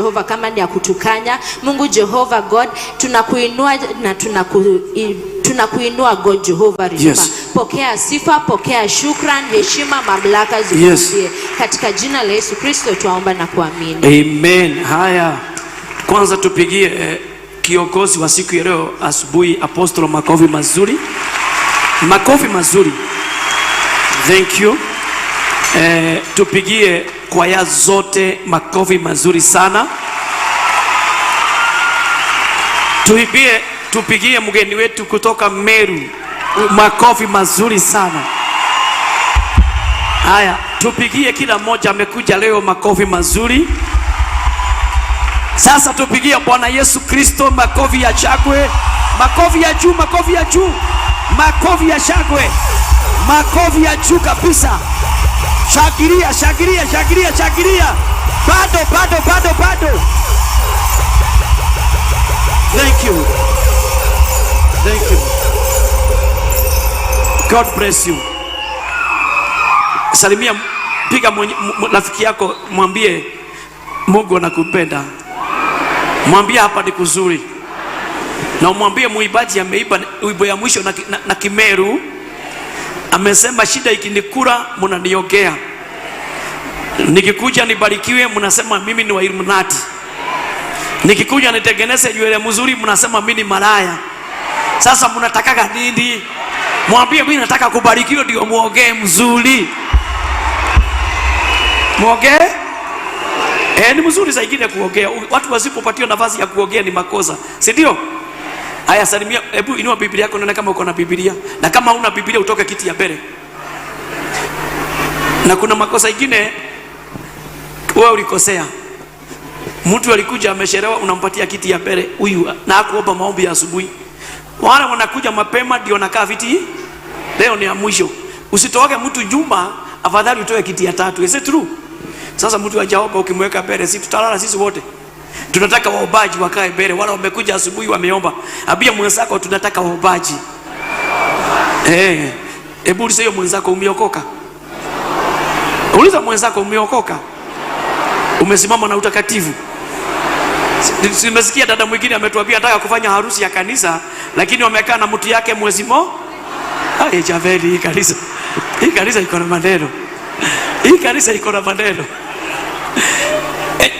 Jehova kama ni ya kutukanya. Mungu Jehova God, tunakuinua na tunakuinua God Jehova Rehema. Yes. Pokea sifa, pokea shukran, heshima, mamlaka zikurudie. Katika jina la Yesu Kristo tuomba na kuamini. Amen. Haya, kwanza tupigie kiongozi wa siku ya leo asubuhi, Apostle, makofi mazuri, makofi mazuri. Thank you. Tupigie kwaya zote makofi mazuri sana. Tupigie mgeni wetu kutoka Meru makofi mazuri sana. Haya, tupigie kila mmoja amekuja leo makofi mazuri. Sasa tupigie Bwana Yesu Kristo makofi ya shangwe, makofi ya juu, makofi ya juu, makofi ya shangwe, makofi ya juu kabisa. Shangilia, shangilia, shangilia, shangilia. Bado, bado, bado, bado. Thank you. Thank you. God bless you. Salimia, piga rafiki yako, mwambie Mungu anakupenda. Mwambie hapa ni kuzuri. Na umwambie muibaji ameiba wimbo ya mwisho na Kimeru. Amesema shida ikinikula mnaniogea. Nikikuja nibarikiwe mnasema mimi ni wa Illuminati. Nikikuja nitengeneze nywele mzuri mnasema mimi ni malaya. Sasa mnatakaga nini? Mwambie mimi nataka kubarikiwa ndio muongee mzuri. Muongee? Ni mzuri zaidi kuongea. Watu wasipopatiwa nafasi ya kuongea ni makosa. Si ndio? Haya, salimia, hebu inua Biblia yako nione kama uko na Biblia. Na kama huna Biblia utoke kiti ya mbele. Na kuna makosa ingine wewe ulikosea. Mtu alikuja amechelewa, unampatia kiti ya mbele huyu na hakuomba maombi ya asubuhi. Wale wanakuja mapema ndio wanakaa viti. Leo ni ya mwisho. Usitoke mtu nyuma, afadhali utoe kiti ya tatu. Is it true? Sasa mtu hajaomba ukimweka mbele, si tutalala sisi wote. Tunataka waombaji wakae mbele, wale wamekuja asubuhi wameomba. Ambia mwenzako tunataka waombaji. Hebu uliza hiyo mwenzako umeokoka? Uliza mwenzako umeokoka? Umesimama na utakatifu? Simesikia dada mwingine ametuambia anataka kufanya harusi ya kanisa, lakini wamekaa na mtu yake mwezi mo. Ai javeli, hii kanisa. Hii kanisa iko na maneno. Hii kanisa iko na maneno.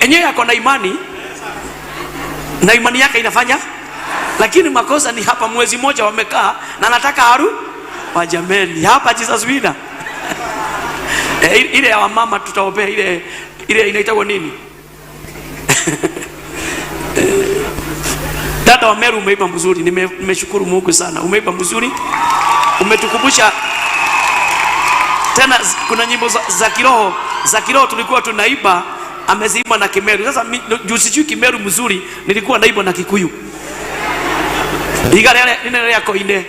Enyewe ako na imani. Na imani yake inafanya, lakini makosa ni hapa mwezi mmoja wamekaa na anataka haru wajameni hapa Jesus winner. Ile ya wamama tutaombea, ile inaitwa nini? Dada wa Meru umeiba mzuri, nimeshukuru Mungu sana. Umeiba mzuri. Umetukumbusha tena kuna nyimbo za kiroho, za kiroho tulikuwa tunaiba, ameziimba na Kimeru. Sasa juu sijui Kimeru mzuri, nilikuwa naiba na Kikuyu. Igare nile ya koine.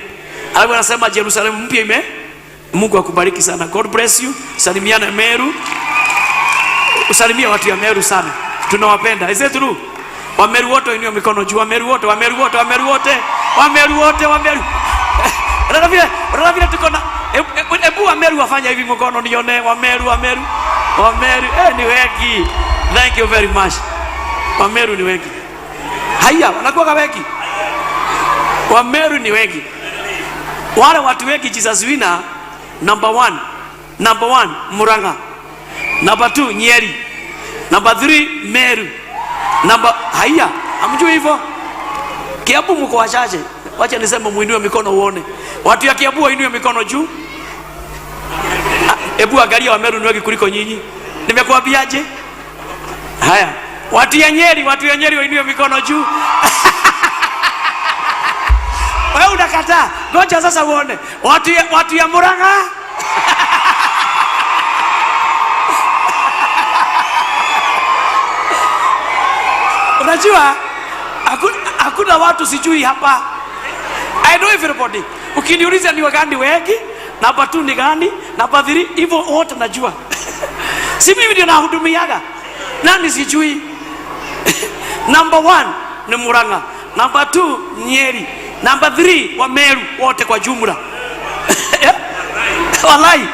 Alafu anasema Jerusalem mpya ime. Mungu akubariki sana. God bless you. Salimiana Meru. Usalimie watu ya Meru sana. Tunawapenda. Is it true? Wameru wote inua mikono juu. Wameru wote, Wameru wote, Wameru wote. Wameru wote, Wameru. Unaona vile tuko na hebu Wameru wafanya hivi mkono nione. Wameru, Wameru. Wameru, ni wengi. Thank you very much. Wameru ni wengi. Haya, wanakuwa wengi. Wameru ni wengi. Wale watu wengi Jesus winner, number 1. Number 1 Murang'a. Number 2 Nyeri. Number 3 Meru. Number haya, hamjui hivyo? Kiambu mko wachache. Wacha niseme muinue mikono uone. Watu ya Kiambu wainue mikono juu. Hebu angalia Wameru ni wengi kuliko nyinyi. Nimekuambiaje? Haya, watu ya Nyeri wainue mikono juu. Wewe unakataa. Ngoja sasa uone. Watu ya Murang'a. Unajua hakuna watu sijui hapa. I know everybody. Ukiniuliza ni wagani wengi, namba 2 ni gani, namba 3, hivyo wote najua. Si mimi ndio nahudumiaga. Nani sijui? Number 1 ni Murang'a, number 2 Nyeri, number 3 wa Meru wote kwa jumla. Wallahi.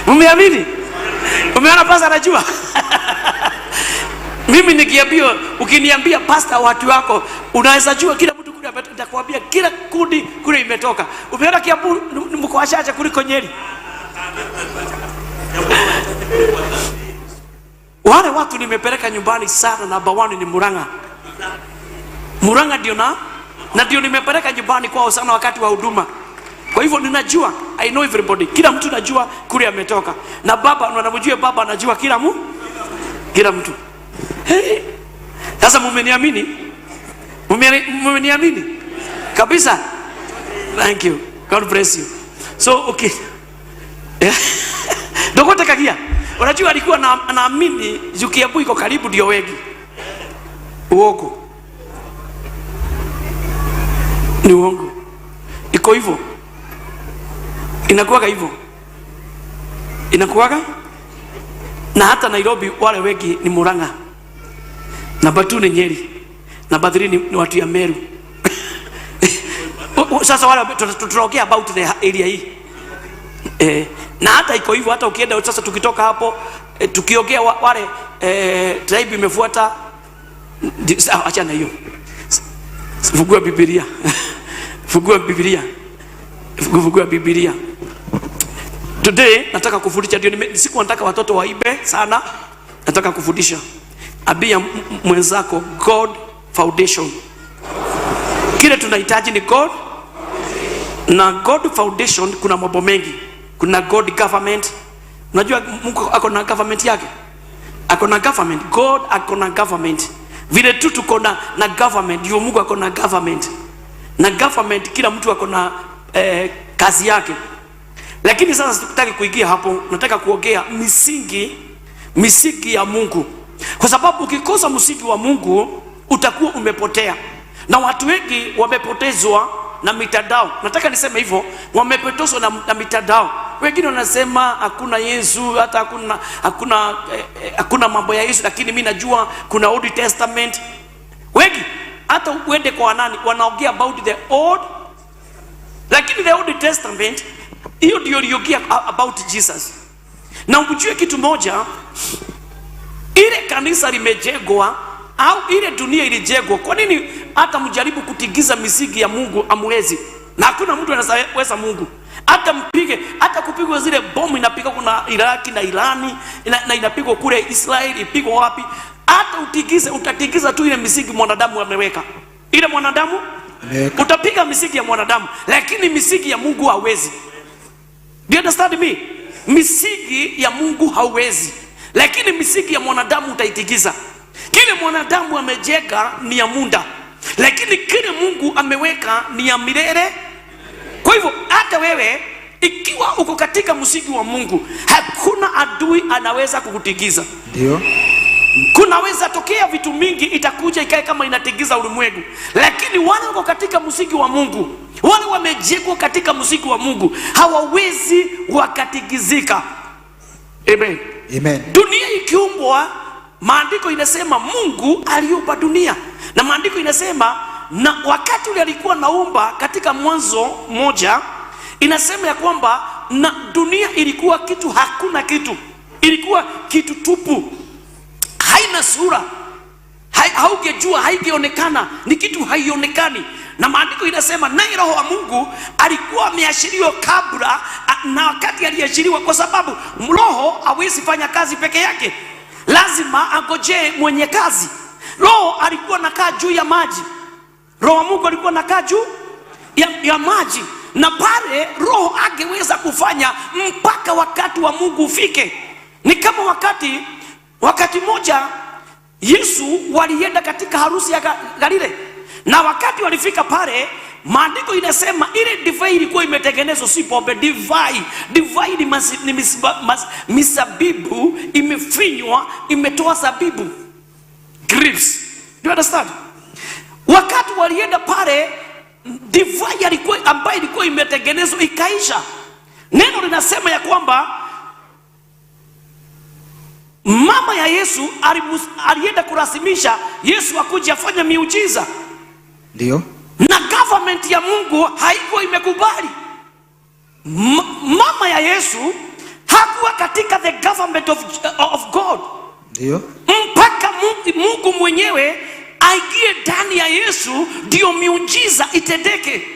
Mmeamini? Umeona pasa anajua? Mimi nikiambiwa, ukiniambia, "Pastor, watu wako," unaweza jua kila mtu kule ametoka, nitakwambia kila kundi kule imetoka. Umeona Kiambu ni mko wachache kuliko Nyeri. Wale watu nimepeleka nyumbani sana, namba 1 ni Murang'a. Murang'a ndio na ndio nimepeleka nyumbani kwao sana wakati wa huduma. Kwa hivyo ninajua, I know everybody. Kila mtu najua kule ametoka. Na baba, wanamjua baba anajua kila mtu. Hey. Sasa mumeniamini? Mumeniamini? Kabisa? Thank you. God bless you. So okay. Ndogote kagia. Unajua alikuwa anaamini juu Kiambu iko karibu ndio wengi. Uongo. Ni uongo. Iko hivyo. Inakuwaga hivyo. Inakuwaga? Na hata Nairobi wale wengi ni Murang'a. Namba 2 ni Nyeri. Namba 3 ni watu ya Meru. Sasa wale tunaongea about the area hii. Na hata iko hivyo, hata ukienda sasa, tukitoka hapo, tukiongea wale tribe imefuata, acha na hiyo. Fungua Biblia. Fungua Biblia. Fungua Biblia. Today nataka kufundisha, ndio siku nataka watoto waibe sana. Nataka kufundisha. Ambia mwenzako, God foundation. Kile tunahitaji ni God, na God foundation kuna mambo mengi. Kuna God government. Unajua Mungu ako na government yake. Ako na government. God ako na government. Vile tu tuko na government, ndio Mungu ako na government. Na government kila mtu ako na kazi yake. Lakini sasa sitaki kuingia hapo, nataka kuongea misingi ya Mungu. Kwa sababu ukikosa msingi wa Mungu utakuwa umepotea. Na watu wengi wamepotezwa na mitandao. Nataka niseme hivyo, wamepotezwa na mitandao. Wengine wanasema hakuna Yesu, hata hakuna mambo ya Yesu, lakini mimi najua kuna Old Testament. Wengi hata uende kwa nani wanaongea about the old, lakini the Old Testament hiyo ndio iliongea about Jesus. Na ujue kitu moja, ile kanisa limejengwa au ile dunia ilijengwa, kwa nini hata mjaribu kutigiza misingi ya Mungu amwezi? Na hakuna mtu anaweza Mungu. Hata mpige, hata kupigwa zile bomu inapigwa kuna Iraki na Irani na inapigwa kule Israeli, ipigwa wapi? Hata utigize, utatigiza tu ile misingi mwanadamu ameweka. Ile mwanadamu Ameweka. Utapiga misingi ya mwanadamu, lakini misingi ya Mungu hauwezi. Do you understand me? Misingi ya Mungu hauwezi, lakini misingi ya mwanadamu utaitigiza. Kile mwanadamu amejenga ni ya muda, lakini kile Mungu ameweka ni ya milele. Kwa hivyo hata wewe ikiwa uko katika msingi wa Mungu, hakuna adui anaweza kukutigiza. Ndio. Kunaweza tokea vitu mingi itakuja ikae kama inatigiza ulimwengu, lakini wale wako katika msingi wa Mungu, wale wamejengwa katika msingi wa Mungu hawawezi wakatigizika. Amen. Amen. Dunia ikiumbwa, maandiko inasema Mungu aliumba dunia, na maandiko inasema na wakati ule alikuwa naumba katika Mwanzo 1 inasema ya kwamba na dunia ilikuwa kitu, hakuna kitu, ilikuwa kitu tupu, haina sura, haungejua, haingeonekana, ni kitu haionekani. Na maandiko inasema naye Roho wa Mungu alikuwa ameashiriwa kabla, na wakati aliashiriwa, kwa sababu Roho hawezi fanya kazi peke yake, lazima angojee mwenye kazi. Roho alikuwa anakaa juu ya maji. Roho wa Mungu alikuwa anakaa juu ya maji, na pale Roho angeweza kufanya mpaka wakati wa Mungu ufike. Ni kama wakati moja Yesu walienda katika harusi ya Galile, na wakati walifika pale, maandiko inasema ile divai ilikuwa imetengenezwa, si pombe, divai. Divai ni misabibu imefinywa, imetoa zabibu, grapes. Do you understand? Wakati walienda pale, divai ambayo ilikuwa imetengenezwa ikaisha. Neno linasema ya kwamba mama ya Yesu alienda kurasimisha Yesu akuje afanye miujiza. Ndio. Na government ya Mungu haikuwa imekubali. Mama ya Yesu hakuwa katika the government of God. Ndio. Mpaka Mungu mwenyewe aingie ndani ya Yesu ndio miujiza itendeke.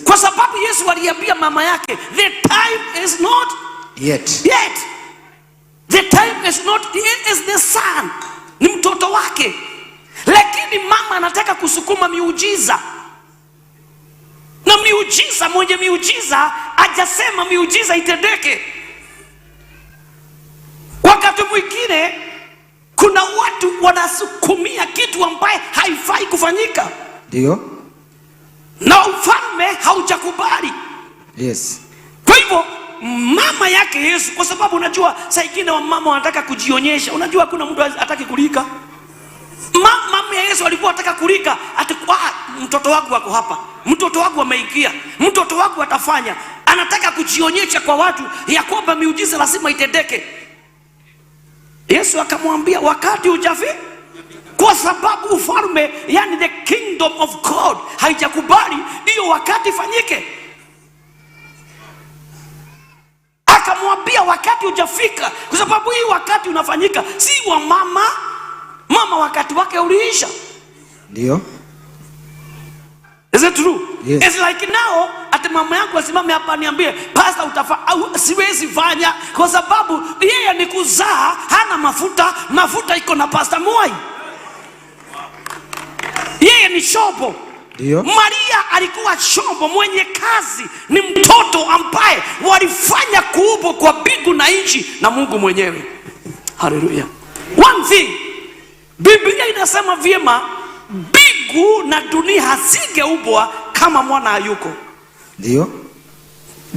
Kwa sababu Yesu aliambia mama yake, "The time is not Yet. yet." The time is not, he is the son, ni mtoto wake, lakini mama anataka kusukuma miujiza, na miujiza, mwenye miujiza hajasema miujiza itendeke. Wakati mwingine kuna watu wanasukumia kitu ambaye haifai kufanyika na ufalme haujakubali. Kwa hivyo mama yake Yesu, kwa sababu unajua saa ingine wamama wanataka kujionyesha. Unajua kuna mtu hataki kulika. Mama ya Yesu alikuwa anataka kulika ati, "Ah, mtoto wangu wako hapa, mtoto wangu ameingia, mtoto wangu atafanya." Anataka kujionyesha kwa watu ya kwamba miujiza lazima itendeke. Yesu akamwambia, "Wakati hujafi," kwa sababu ufalme, yani the kingdom of God, haijakubali hiyo wakati ifanyike. Akamwambia, "Wakati hujafika," kwa sababu hii wakati unafanyika si wa mama. Mama wakati wake uliisha. Is it true? Yes. It's like now ati mama yangu asimame hapa aniambie, "Pastor, utafa," au siwezi fanya, kwa sababu yeye ni kuzaa, hana mafuta. Mafuta iko na Pastor Mwai. Yeye ni chombo. Maria alikuwa chombo mwenye kazi, ni mtoto ambaye walifanya kuumbwa kwa mbingu na nchi na Mungu mwenyewe. Haleluya. One thing, Biblia inasema vyema, mbingu na dunia hazingeumbwa kama mwana hayuko. Do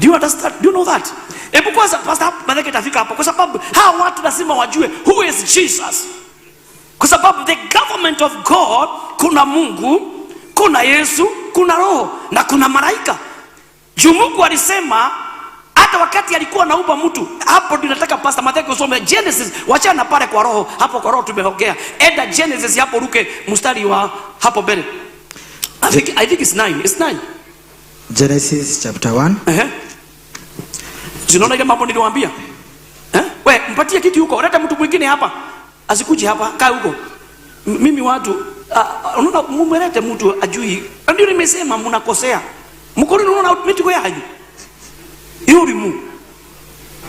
you understand? Do you know that? Hebu kwanza, Pastor, maanake itafika hapo, kwa sababu hawa watu lazima wajue who is Jesus. Kwa sababu the government of God, kuna Mungu, kuna Yesu, kuna Roho na kuna malaika. Juu Mungu alisema hata wakati alikuwa anaumba mtu, hapo ndio nataka Pastor Matthew usome Genesis, wachana pale kwa Roho, hapo kwa Roho tumeongea. Enda Genesis hapo, ruke mstari wa hapo mbele. I think it's 9. It's 9. Genesis chapter 1. Ehe. Zinaona ile mambo niliwaambia? Eh? We, mpatie kiti huko, leta mtu mwingine hapa. Asikuje hapa, kaa huko. Mimi watu unaona mumelete mtu ajui. Ndio nimesema mnakosea. Mkono, unaona mituko yanyu. Yurimu.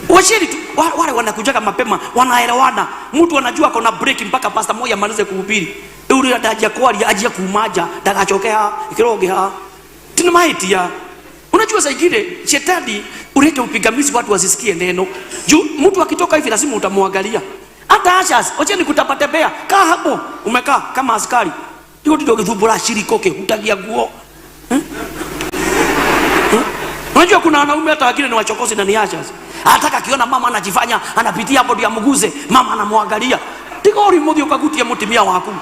Wacheni tu wale wanakujaga mapema, wanaelewana. Mtu anajua kona break mpaka pastor moja amalize kuhubiri. Uri ndaja kwaria ajia kumaja ndagachokea ikiroge. Tina maitia. Unajua saa ingine shetani ulete upigamizi watu wasisikie neno. Juu mtu akitoka hivi lazima utamwangalia. Hata ushers, wacheni kutapatembea. Kaa hapo, umekaa kama askari. Ndio ndio githumbura shiriko kihutagia nguo. Eh? Eh? Unajua kuna wanaume hata wengine ni wachokozi na ni ushers. Anataka akiona mama anajifanya anapitia hapo ndio amguze, mama anamwangalia. Tiga uri muthi ukagutie mutimia waku.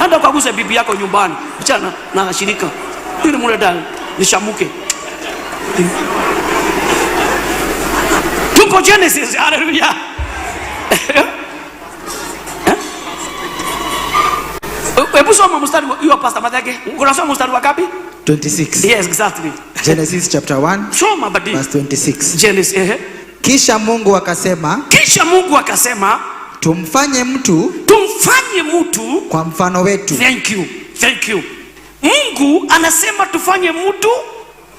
Enda ukaguse bibi yako nyumbani. Achana na shirika. Ili murenda nishamuke. Tuko Genesis, hallelujah. Eh? Hebu soma mstari hiyo, Pastor Mathenge. Unasoma mstari wa ngapi? 26. Yes, exactly. Genesis chapter 1 Soma badi. Verse 26. Genesis, ehe. Kisha Mungu akasema, Kisha Mungu akasema, "Tumfanye mtu tumfanye mtu kwa mfano wetu." Thank you. Thank you. Mungu anasema tufanye mtu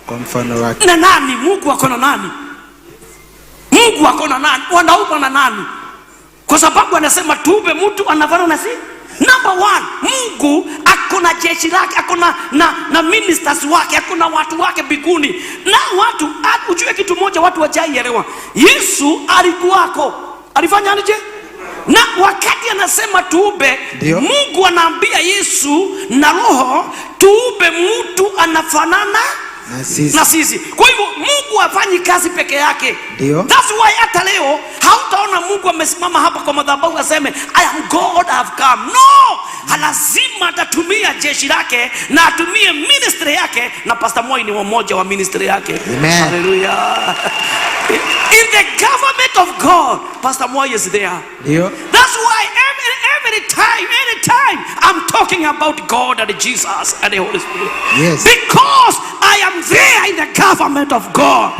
kwa mfano wake. Na nani? Mungu ako na nani? Mungu ako na nani? Wanaume na nani? Kwa sababu anasema tuumbe mtu anafanana na si. Number one, Mungu ako na jeshi lake, ako na ministers wake, ako na watu wake mbinguni. Na watu, ujue kitu moja watu wajaielewa. Yesu alikuwako. Alifanya nini je? Na wakati anasema tuumbe, Mungu anaambia Yesu na Roho tuumbe mtu anafanana na sisi. Na sisi. Kwa hivyo Mungu hafanyi kazi peke yake. That's why hata leo hautaona Mungu amesimama hapa kwa madhabahu aseme, "I am God, I have come." No, lazima atatumia jeshi lake na atumie ministry yake, na Pastor Moi ni mmoja wa ministry yake. Amen. Hallelujah. In the government of God, Pastor Moi is there. That's why every time, anytime I'm talking about God and Jesus and the Holy Spirit. Because I am there in the government of God.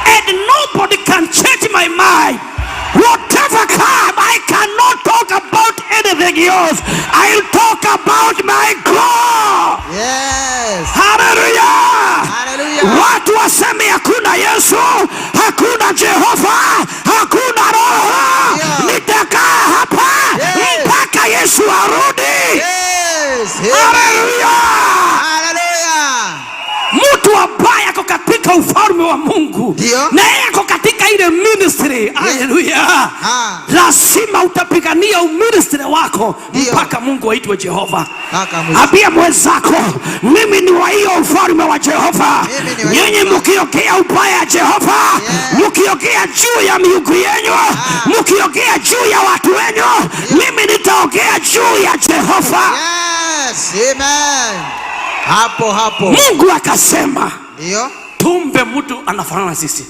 And nobody can change my mind. Whatever come, I cannot talk about anything else. I'll talk about my God. Hallelujah. Hallelujah. Watu waseme hakuna Yesu, hakuna Jehova, hakuna Roho. Nitakaa hapa mpaka Yesu arudi. Hallelujah. Hallelujah. Mtu ambaye ako katika ufalme wa Mungu na yeye ako katika ile ministry. Haleluya. Lazima utapigania uministry wako mpaka Mungu aitwe Jehova. Mpaka mwisho. Ambia mwenzako, mimi ni wa hiyo ufalme wa Jehova. Mimi ni wa hiyo Nyinyi ufalme. mkiongea ubaya ya Jehova, mkiongea juu ya miungu yenyu, mkiongea juu ya watu wenyu, mimi nitaongea juu ya Jehova. Yes. Amen. Hapo hapo. Mungu akasema, tuumbe mtu anafanana na sisi.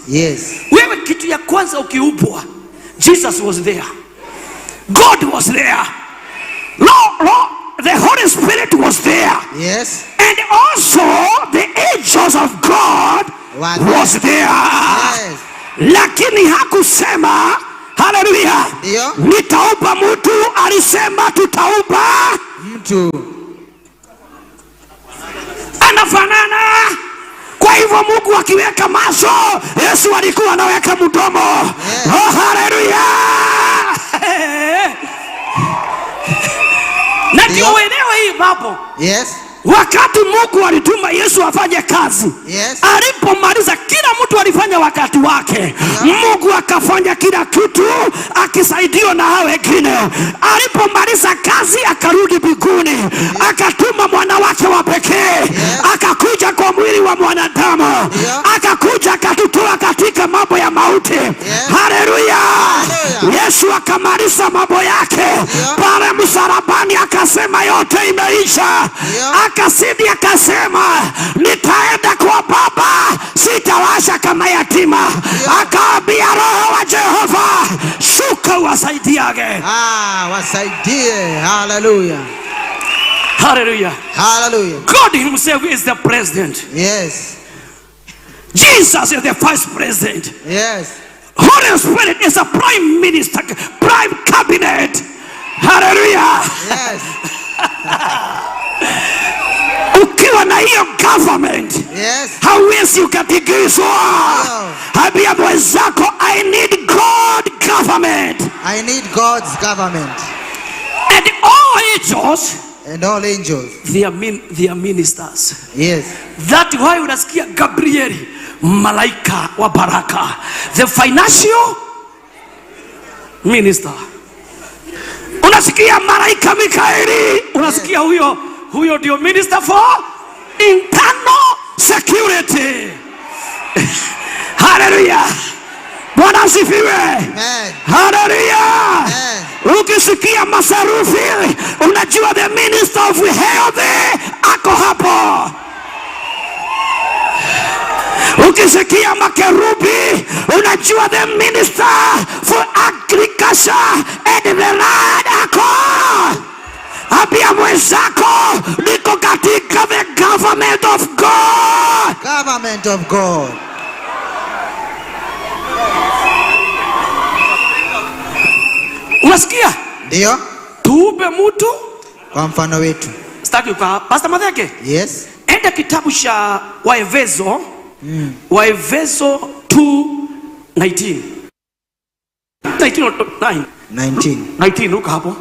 Wewe kitu ya kwanza ukiumbwa, Jesus was there. God was there. Lord, the Holy Spirit was there. And also the angels of God Were there. was there. Lakini hakusema, haleluya, nitaumba mtu, alisema tutaumba Mtu. Anafanana. Kwa hivyo Mungu akiweka macho, Yesu alikuwa anaweka mdomo. Oh, haleluya. Na ndio uelewe hii mambo. Wakati Mungu alituma Yesu afanye kazi, alipomaliza kila mtu alifanya wakati wake. Mungu akafanya kila kitu akisaidiwa na hao wengine. Alipomaliza kazi akarudi mbinguni, akatuma mwana wake wa pekee, akakuja kwa mwili wa mwanadamu, akakuja akatutoa katika mambo ya mauti. Haleluya. Haleluya. Yesu akamaliza mambo yake pale msalabani, akasema yote imeisha. Akasidi akasema nitaenda kwa Baba, sitawaacha kama yatima. Akaambia Roho wa Jehova, shuka uwasaidiage. Wasaidie. Hallelujah. Hallelujah. Hallelujah. God himself is the president. Jesus is the vice president. Holy Spirit is a prime minister, prime cabinet. Hallelujah. Ukiwa na hiyo government, hauwezi ukatikiswa. Ambia mwenzako, I need God government. I need God's government. And all angels, And all angels, they are ministers. That why unasikia Gabrieli, malaika wa baraka, the financial minister. Unasikia malaika Mikaeli, unasikia huyo ndio minister for internal security. Hallelujah. Bwana asifiwe. Amen. Hallelujah. Amen. Ukisikia masarufi unajua the minister of health ako hapo. Ukisikia makerubi unajua the minister for agriculture and the land ako. Ambia mwenzako niko katika the government of God. Government of God. Unasikia? Ndio. Tuumbe mtu kwa mfano wetu. Sitaki kwa Pastor Matheke. Yes. Enda kitabu cha Waefeso. Waefeso 2:19. 19 or 9? 19. 19, look hapo.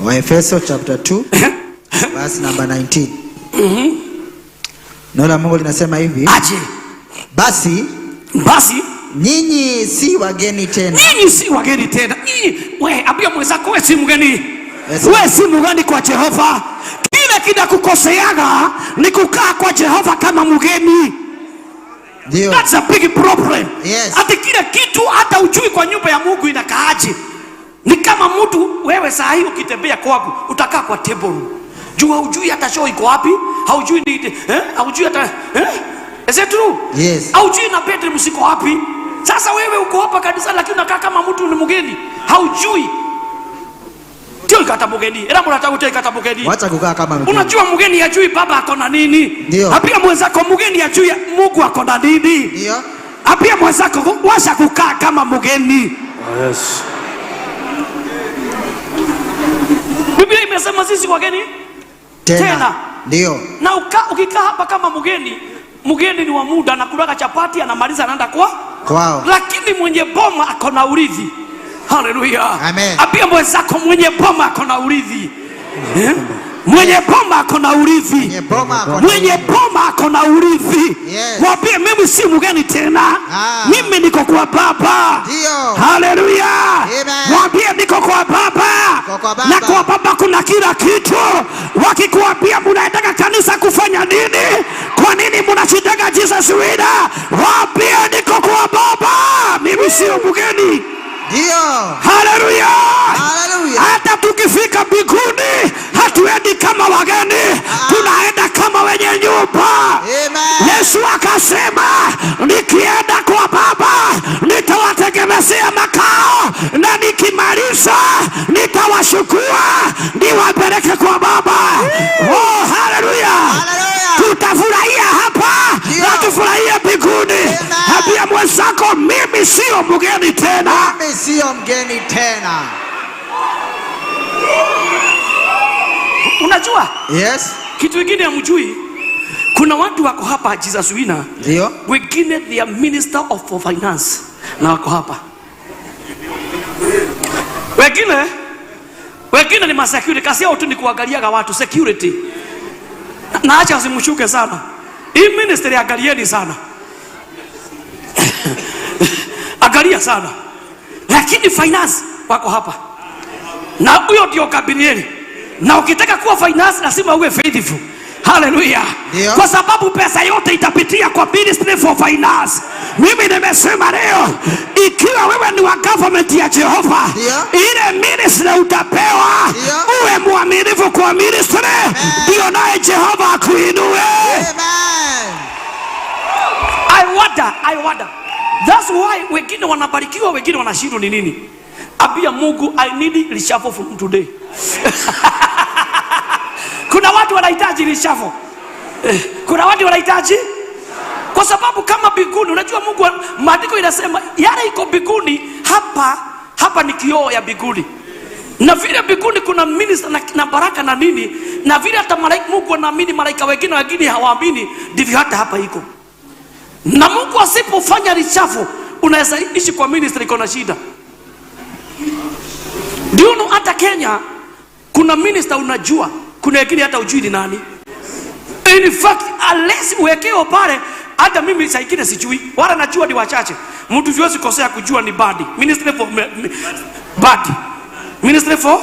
Waefeso chapter 2 verse number 19. Neno la Mungu linasema hivi. Aje. Basi, Basi nyinyi si wageni tena. Nyinyi si wageni tena. Nyinyi, we, ambia mwenzako we si mgeni. Yes. We si mgeni kwa Jehova. Kile kinakukoseaga ni kukaa kwa Jehova kama mgeni. Ndio. That's a big problem. Yes. Ati kile kitu hata ujui kwa nyumba ya Mungu inakaaje. Ni kama mtu wewe saa hii ukitembea kwangu utakaa kwa table. Juu haujui hata show iko wapi, haujui ni, haujui hata, Is it true? Yes. Haujui na bedroom ziko wapi. Sasa wewe uko hapa kanisa lakini unakaa kama mtu ni mgeni. Haujui. Tio ikata mgeni. Ila mnataka utio ikata mgeni. Wacha kukaa kama mgeni. Unajua mgeni hajui baba ako na nini. Ndio. Ambia mwenzako mgeni hajui Mungu ako na nini. Ndio. Ambia mwenzako wacha kukaa kama mgeni. Yes. Biblia imesema sisi wageni Tena. Tena. Ndio. Na ukikaa hapa kama mgeni, mgeni ni wa muda, anakulaga chapati anamaliza anaenda kwa Kwao. Lakini mwenye boma ako na urithi. Haleluya. Amen. Ambia mwenzako mwenye boma ako na urithi. Eh? Mwenye boma ako na urithi. Mwenye boma ako na Mwenye boma ako na urithi. Yes. Mwambie mimi si mgeni tena. Ah. Mimi niko kwa Baba. Ndio. Haleluya. Amen. Mwambie niko kwa Baba. Niko kwa Baba. Na kwa Baba kuna kila kitu. Wakikuambia mnaendaka kanisa kufanya nini? Kwa nini mnashindaga Jesus Winner? Waambie niko kwa Baba. Mimi sio mgeni. Ndio. Haleluya. Haleluya. Hata tukifika mbinguni hatuendi kama wageni, tunaenda kama wenye nyumba. Amen. Yesu akasema, nikienda kwa Baba nitawatengenezea makao, na nikimaliza nitawashukua niwapeleke kwa Baba. Oh, haleluya! Haleluya. Tutafurahia hapa Ndio. na tufurahie mbinguni. Amen. Ambia mwenzako, mimi sio mgeni tena. Mimi sio mgeni tena. Unajua Yes. kitu kingine hamjui, kuna watu wako hapa Jesus Winner, Ndio. wengine they are minister of finance na wako hapa, wengine ni masecurity, kazi yao tu ni kuangaliaga watu security. Na acha usimshuke sana hii ministry, angalieni sana angalia sana, lakini finance wako hapa, na huyo ndio Gabrieli. Na ukitaka kuwa finance lazima uwe faithful. Haleluya. Ndio. Kwa sababu pesa yote itapitia kwa Ministry for Finance. Mimi nimesema leo, ikiwa wewe ni wa government ya Jehova, Ndio. ile ministry utapewa, Ndio. uwe mwaminifu kwa ministry, ndio naye Jehova akuinue. Amen. I wonder, I wonder. That's why wengine wanabarikiwa, wengine wanashindwa ni nini? Ambia Mungu, I need reshuffle from today. Kuna watu wanahitaji reshuffle. Kuna watu wanahitaji, kwa sababu kama mbinguni, unajua Mungu, maandiko inasema yale iko mbinguni, hapa ni kioo ya mbinguni. Na vile mbinguni kuna minister na baraka na nini, na vile hata malaika, Mungu anaamini malaika wengine, wengine hawaamini, ndivyo hata hapa iko. Na Mungu asipofanya reshuffle, unaweza ishi kwa ministry iko na shida. Ndio hata Kenya kuna minister unajua, kuna wengine hata hujui ni nani. In fact, unless uwekewe pale, hata mimi saa ingine sijui, wala najua ni wachache. Mtu siwezi kosea kujua ni badi. Ministry for badi. Ministry for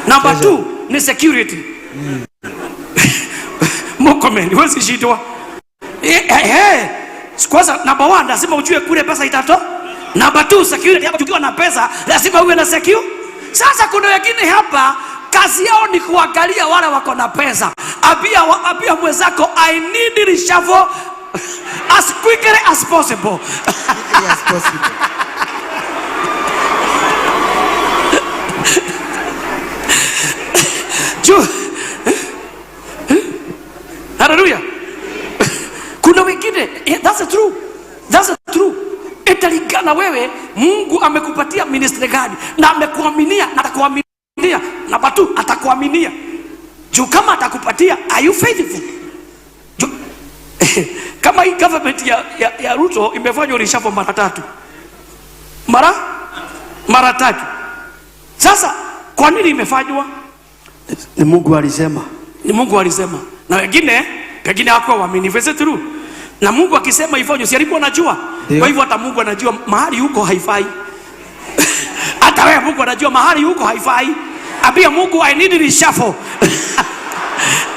number 2 ni security. Mkomen, huwezi shindwa. Kwanza number 1 lazima ujue kule pesa itato. Number 2 security, hapo ukiwa na pesa lazima uwe na secure. Sasa kuna wengine hapa kazi yao ni kuangalia wale wako na pesa. Ambia mwenzako, I need reshuffle as quickly as possible. Quickly as possible. Hallelujah. Kuna wengine, yeah, that's the truth. That's the truth. Italingana wewe Mungu amekupatia ministry gani na amekuaminia na atakuaminia. Namba 2 atakuaminia. Juu kama atakupatia, are you faithful? Juu, kama hii government ya Ruto imefanya reshuffle mara tatu. Mara tatu. Sasa kwa nini imefanywa? Ni Mungu alisema. Ni Mungu alisema. Na wengine pengine hawakuwa waaminifu. Is it true? Na Mungu akisema ifanywe, si alikuwa anajua? Ndio. Kwa hivyo hata Mungu anajua mahali huko haifai. Hata wewe Mungu anajua mahali huko haifai. Ambia Mungu, I need reshuffle.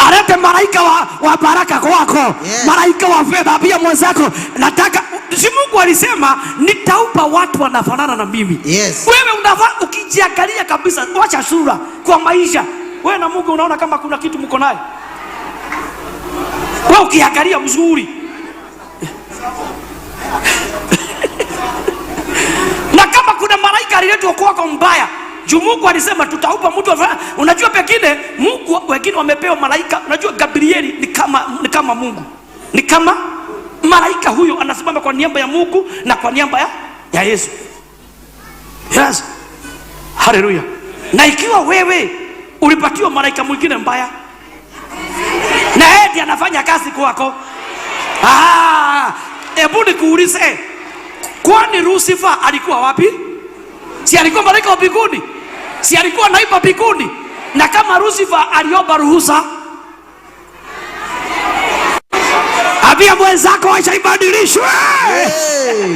Alete malaika wa baraka kwako. Yes. Malaika wa fedha. Ambia mwenzako, nataka, si Mungu alisema nitaupa watu wanafanana na mimi. Yes. Wewe unafaa ukijiangalia kabisa, wacha sura kwa maisha. Wewe na Mungu unaona kama kuna kitu mko naye. Wewe ukiangalia mzuri. Na kama kuna malaika aliletwa kwako mbaya, juu Mungu alisema tutaupa mtu wa-, unajua pengine Mungu wengine wamepewa malaika. Unajua Gabrieli ni kama Mungu. Ni kama malaika huyo anasimama kwa niaba ya Mungu na kwa niaba ya Yesu. Yes. Haleluya. Na ikiwa wewe ulipatiwa malaika mwingine mbaya na yeye ndiye anafanya kazi kwako, ah, hebu nikuulize, kwani Lucifer alikuwa wapi? Si alikuwa malaika wa mbinguni? Si alikuwa naiba mbinguni? Na kama Lucifer aliomba ruhusa, ambia mwenzako acha ibadilishwe. Hey.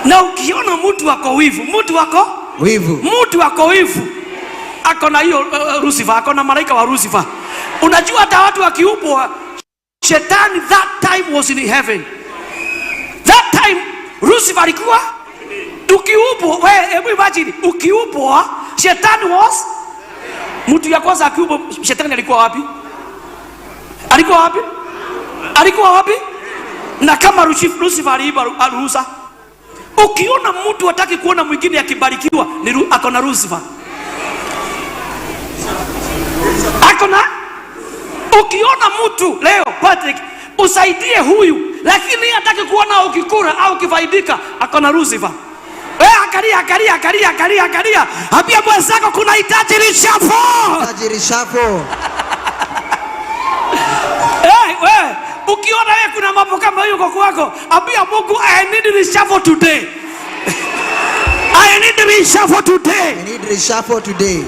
Na ukiona mtu ako wivu, mtu ako Wivu. mtu ako wivu, ako na hiyo Lucifer, ako na malaika wa Lucifer. Unajua hata watu wakiubwa, shetani that time was in heaven. That time Lucifer alikuwa ukiubwa, we hebu imagine ukiubwa, shetani was mtu ya kwanza akiubwa, shetani alikuwa wapi? Alikuwa wapi? Alikuwa wapi? Na kama Lucifer aliiba ruhusa. Ukiona mtu hataki kuona mwingine akibarikiwa, ni ako na Lucifer. Ako na. Ukiona mtu leo Patrick usaidie huyu, lakini hataki kuona ukikula au ukifaidika, ako na Lucifer. Wewe angalia, angalia, angalia, angalia, angalia. Ambia mwenzako kuna hitaji reshuffle. Hitaji reshuffle. Hey, wewe ukiona wewe kuna mambo kama hiyo kwa kwako, ambia Mungu I need reshuffle today. I need reshuffle today. I need reshuffle today.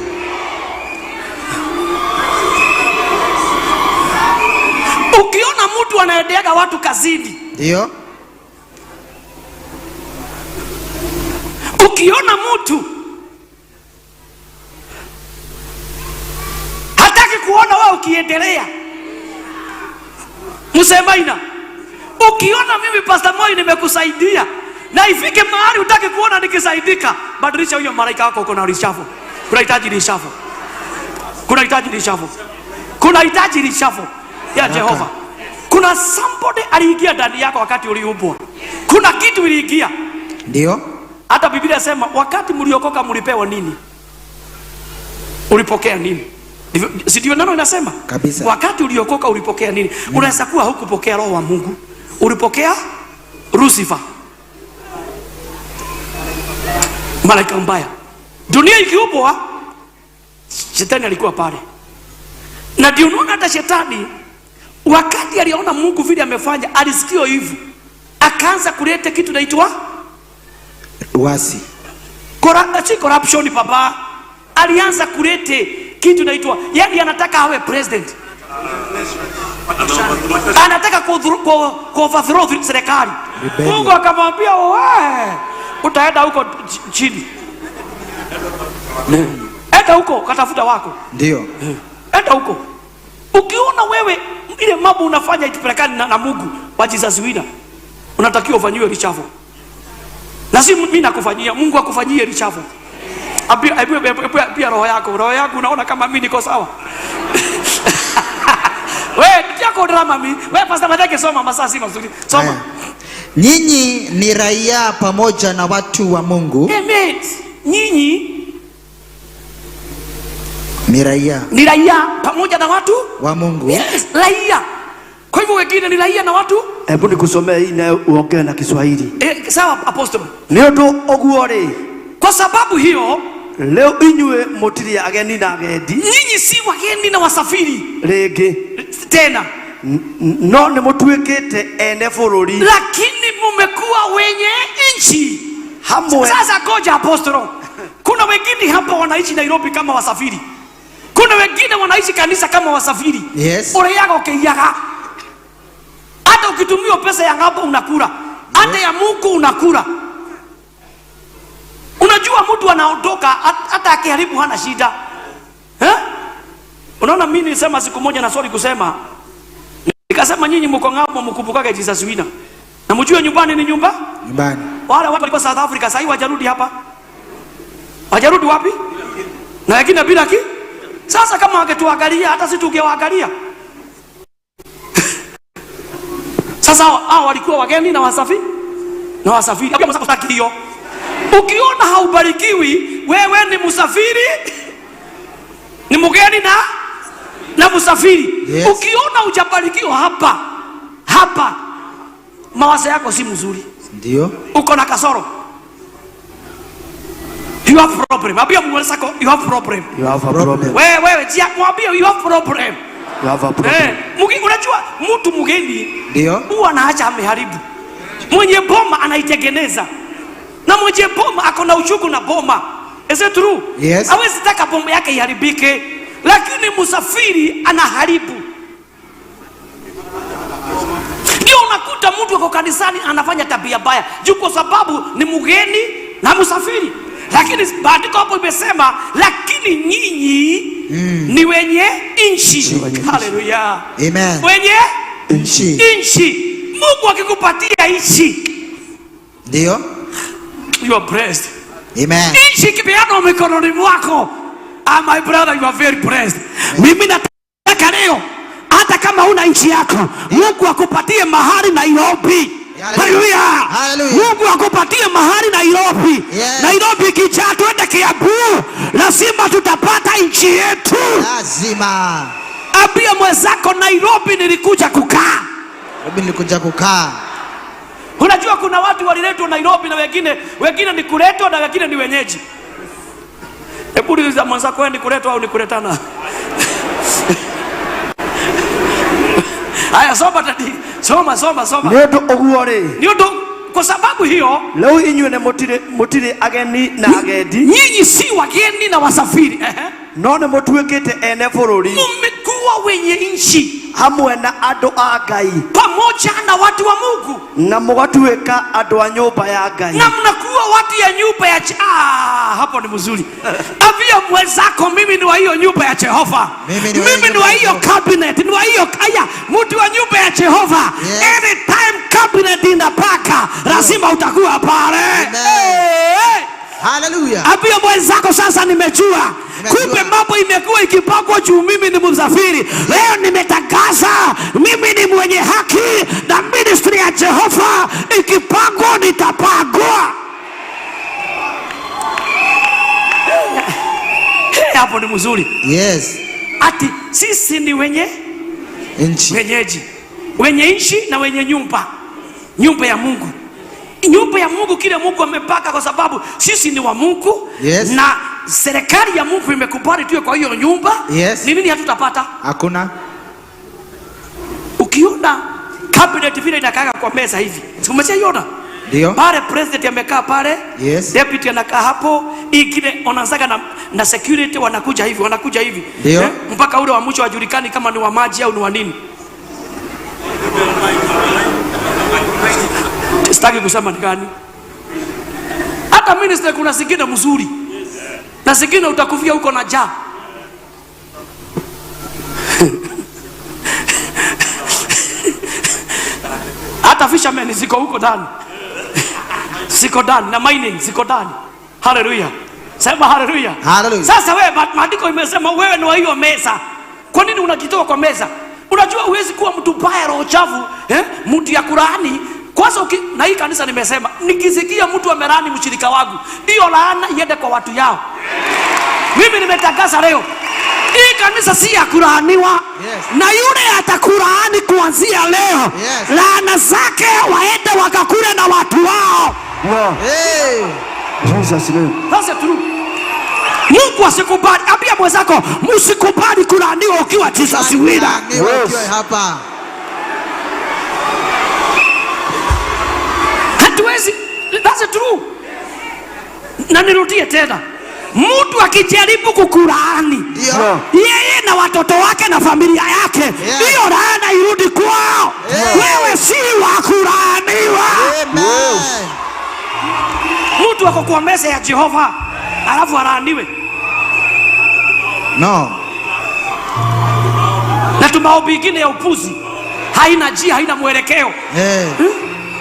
Ukiona mtu anaendeaga watu kazini, Ndio. ukiona mtu hataki kuona wewe ukiendelea, msemaina, ukiona mimi Pastor Moi nimekusaidia na ifike mahali hutaki kuona nikisaidika, badilisha huyo malaika wako, uko na reshuffle. Kunahitaji reshuffle. Kunahitaji reshuffle. Kunahitaji reshuffle ya Jehova. Kuna somebody aliingia ndani yako wakati uliumbwa. Kuna kitu iliingia. Ndio. Hata Biblia inasema wakati mliokoka mlipewa nini? Ulipokea nini? Si ndio neno inasema? Kabisa. Wakati uliokoka ulipokea nini? Unaweza kuwa hukupokea roho wa Mungu. Ulipokea Lucifer. Malaika mbaya. Dunia ikiumbwa, shetani alikuwa pale. Na ndio unaona hata shetani wakati aliona Mungu vile amefanya, alisikia hivi. Akaanza kuleta kitu inaitwa Uasi. Si corruption papa. Alianza kuleta kitu inaitwa, yani anataka awe president. Anataka ku overthrow serikali. Rebellion. Mungu akamwambia wewe utaenda huko chini. Enda huko katafuta wako. Ndio. Enda huko. Ukiona wewe ile mambo unafanya itupelekane na Mungu wa Jesus Winner, unatakiwa ufanyiwe reshuffle. Na si mimi nakufanyia, Mungu akufanyie reshuffle. Ambia roho yako, roho yako unaona kama mimi niko sawa. Wewe yako drama mimi. Wewe Pastor Mateke soma masaa si mazuri. Soma. Haya. Nyinyi ni raia pamoja na watu wa Mungu. Amen. Nyinyi ni raia. Ni raia pamoja na watu wa Mungu. Yes, raia. Kwa hivyo wengine ni raia na watu. Hebu nikusomee hii nayo uongee na Kiswahili. Sawa apostle. Ni undu uguo ri. Kwa sababu hiyo leo inywe mutiri ageni na agendi. Nyinyi si wageni na wasafiri. Ringi. Tena. No ni mutuikite ene bururi. Lakini mumekuwa wenye nchi. Hamwe. Sasa ngoja apostle. Kuna wengine hapa wanaishi Nairobi kama wasafiri. Kuna wengine wanaishi kanisa kama wasafiri. Yes. Uliaga ukiiaga. Hata ukitumia pesa ya ng'ambo unakula. Hata ya Mungu unakula. Unajua mtu anaondoka hata akiharibu hana shida. Eh? Unaona mimi nilisema siku moja na sorry kusema. Nikasema nyinyi mko ng'ambo mkumbukage Jesus Winner. Na mjue nyumbani ni nyumba? Nyumbani. Wale watu walikuwa South Africa sasa hivi hawajarudi hapa. Hawajarudi wapi? Na wengine bila ki? Sasa kama wangetuangalia hata sisi tungewaangalia. Sasa hao walikuwa wageni na wasafiri. Na wasafiri. Hapo msako sitaki hiyo. Ukiona haubarikiwi, wewe ni msafiri. Ni mgeni na msafiri. Yes. Ukiona hujabarikiwa hapa, hapa mawazo yako si mzuri. Ndio. Uko na kasoro. You have problem. Ambia mwenzako you have problem. You have a problem. Wewe wewe jia mwambie you have problem. You have a problem. Eh, unajua mtu mgeni Ndio. huwa anaacha ameharibu. Mwenye boma anaitengeneza. Na mwenye boma ako na uchungu na boma. Is it true? Yes. Hawezi taka boma yake iharibike. Lakini msafiri anaharibu. Ndio unakuta mtu ako kanisani anafanya tabia mbaya juu kwa sababu ni mgeni na msafiri. Lakini maandiko hapo imesema lakini nyinyi ni wenye nchi. Haleluya. Amen. Wenye Nchi. nchi. Mungu akikupatia nchi, Ndio. you are blessed. Amen. Nchi ikipeanwa mikononi mwako, ah, my brother, you are very blessed. Mimi nataka leo hata kama una nchi yako, Mungu akupatie mahali Nairobi. Hallelujah. Haleluya. Hallelujah. Mungu akupatie mahali Nairobi. Yes. Nairobi ikijaa twende Kiambu, lazima tutapata nchi yetu. Lazima. Ambia mwenzako Nairobi nilikuja kukaa. Nairobi nilikuja kukaa. Unajua kuna watu waliletwa Nairobi na wengine ni kuletwa na wengine ni wenyeji. Hebu uliza mwenzako, wewe ni kuletwa au ni kuletana? Haya, soma tadi. Soma soma soma. Nĩ ũndũ ũguo rĩ, Ni undu kwa sababu hiyo rĩu inyuĩ nĩ mũtirĩ ageni na agendi, nyinyi si wageni na wasafiri. Ehe. no nĩ mũtuĩkĩte ene bũrũri Mmekuwa wenye nchi hamwe na andũ a Ngai, pamoja na watu wa Mungu na mũgatuĩka andũ a nyũmba ya Ngai. na mnakuwa watu ya nyumba ya ah, hapo ni mzuri. Ambia mwenzako mimi ni wa hiyo nyumba ya Jehova. Mimi ni wa hiyo Mimi ni wa nyumba ya hiyo Jehova. cabinet, ni wa hiyo aya, mtu wa nyumba ya Jehova. Yes. Anytime cabinet inapaka, lazima utakuwa pale. Amen. Hey, hey. Hallelujah. Ambia mwenzako sasa, nimejua Nimejua. kumbe mambo imekuwa ikipangwa juu mimi ni msafiri. Leo nimetangaza mimi ni mwenye haki na ministry ya Jehova ikipangwa nitapangwa. Hey, hapo ni mzuri. Yes. Ati sisi ni wenye Nchi. wenyeji, wenye nchi na wenye nyumba, nyumba ya Mungu, nyumba ya Mungu, kile Mungu amepaka, kwa sababu sisi ni wa Mungu. Yes. Na serikali ya Mungu imekubali tuwe kwa hiyo nyumba. Yes. Ni nini hatutapata? Hakuna. Ukiona cabinet vile inakaaga kwa meza hivi, si umeshaiona? Ndio. Pale president amekaa pale. Yes. Deputy anakaa hapo, ingine wanaanzaga na security wanakuja hivi, wanakuja hivi. Ndio. Mpaka ule wa mwisho hajulikani kama ni wa maji au ni wa nini. Sitaki kusema ni gani. Hata minister kuna zingine mzuri na zingine utakufia huko na njaa. Hata fishermen ziko huko ndani. Ziko ndani na mining ziko ndani. Haleluya. Sema haleluya. Haleluya. Sasa wewe maandiko imesema wewe ni wa hiyo meza. Kwa nini unajitoa kwa meza? Unajua huwezi kuwa mtu mbaya, roho chafu, eh? Mtu ya kulaani. Kwanza na hii kanisa nimesema, nikisikia mtu amelaani mshirika wangu, hiyo laana iende kwa watu yao. Mimi nimetangaza leo, hii kanisa si ya kulaaniwa. Yes. Na yule atakulaani kuanzia leo, Yes. laana zake waende wakakule na watu wao. Yeah. Hey. Jesus name. That's the truth. Mungu asikubali. Ambia mwenzako, msikubali kulaaniwa ukiwa Jesus winner. Laaniwa Yes. ukiwa hapa. Hatuwezi. That's the truth. Na nirudie tena, mtu akijaribu kukulaani, Ndio. Yeah. yeye na watoto wake na familia yake, hiyo laana irudi kwao. Yeah. Wewe si wa kulaaniwa. Amen. Mtu ako kwa meza ya Jehova alafu alaaniwe. No. Na tumaombi ingine ya upuzi, haina njia, haina mwelekeo. Eh.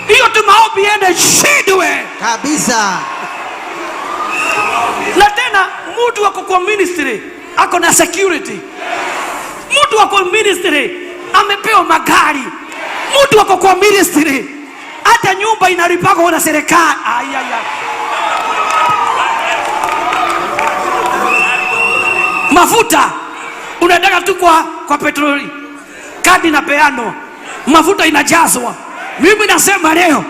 Hiyo tumaombi ende shindwe. Kabisa. Na tena mtu ako kwa ministry ako na security. Mtu ako ministry amepewa magari. Mtu ako kwa ministry hata nyumba inalipagwa na serikali. Ai, ai, ai. Mafuta unaendaga tu kwa petroli, kadi na peano, mafuta inajazwa. Mimi nasema leo,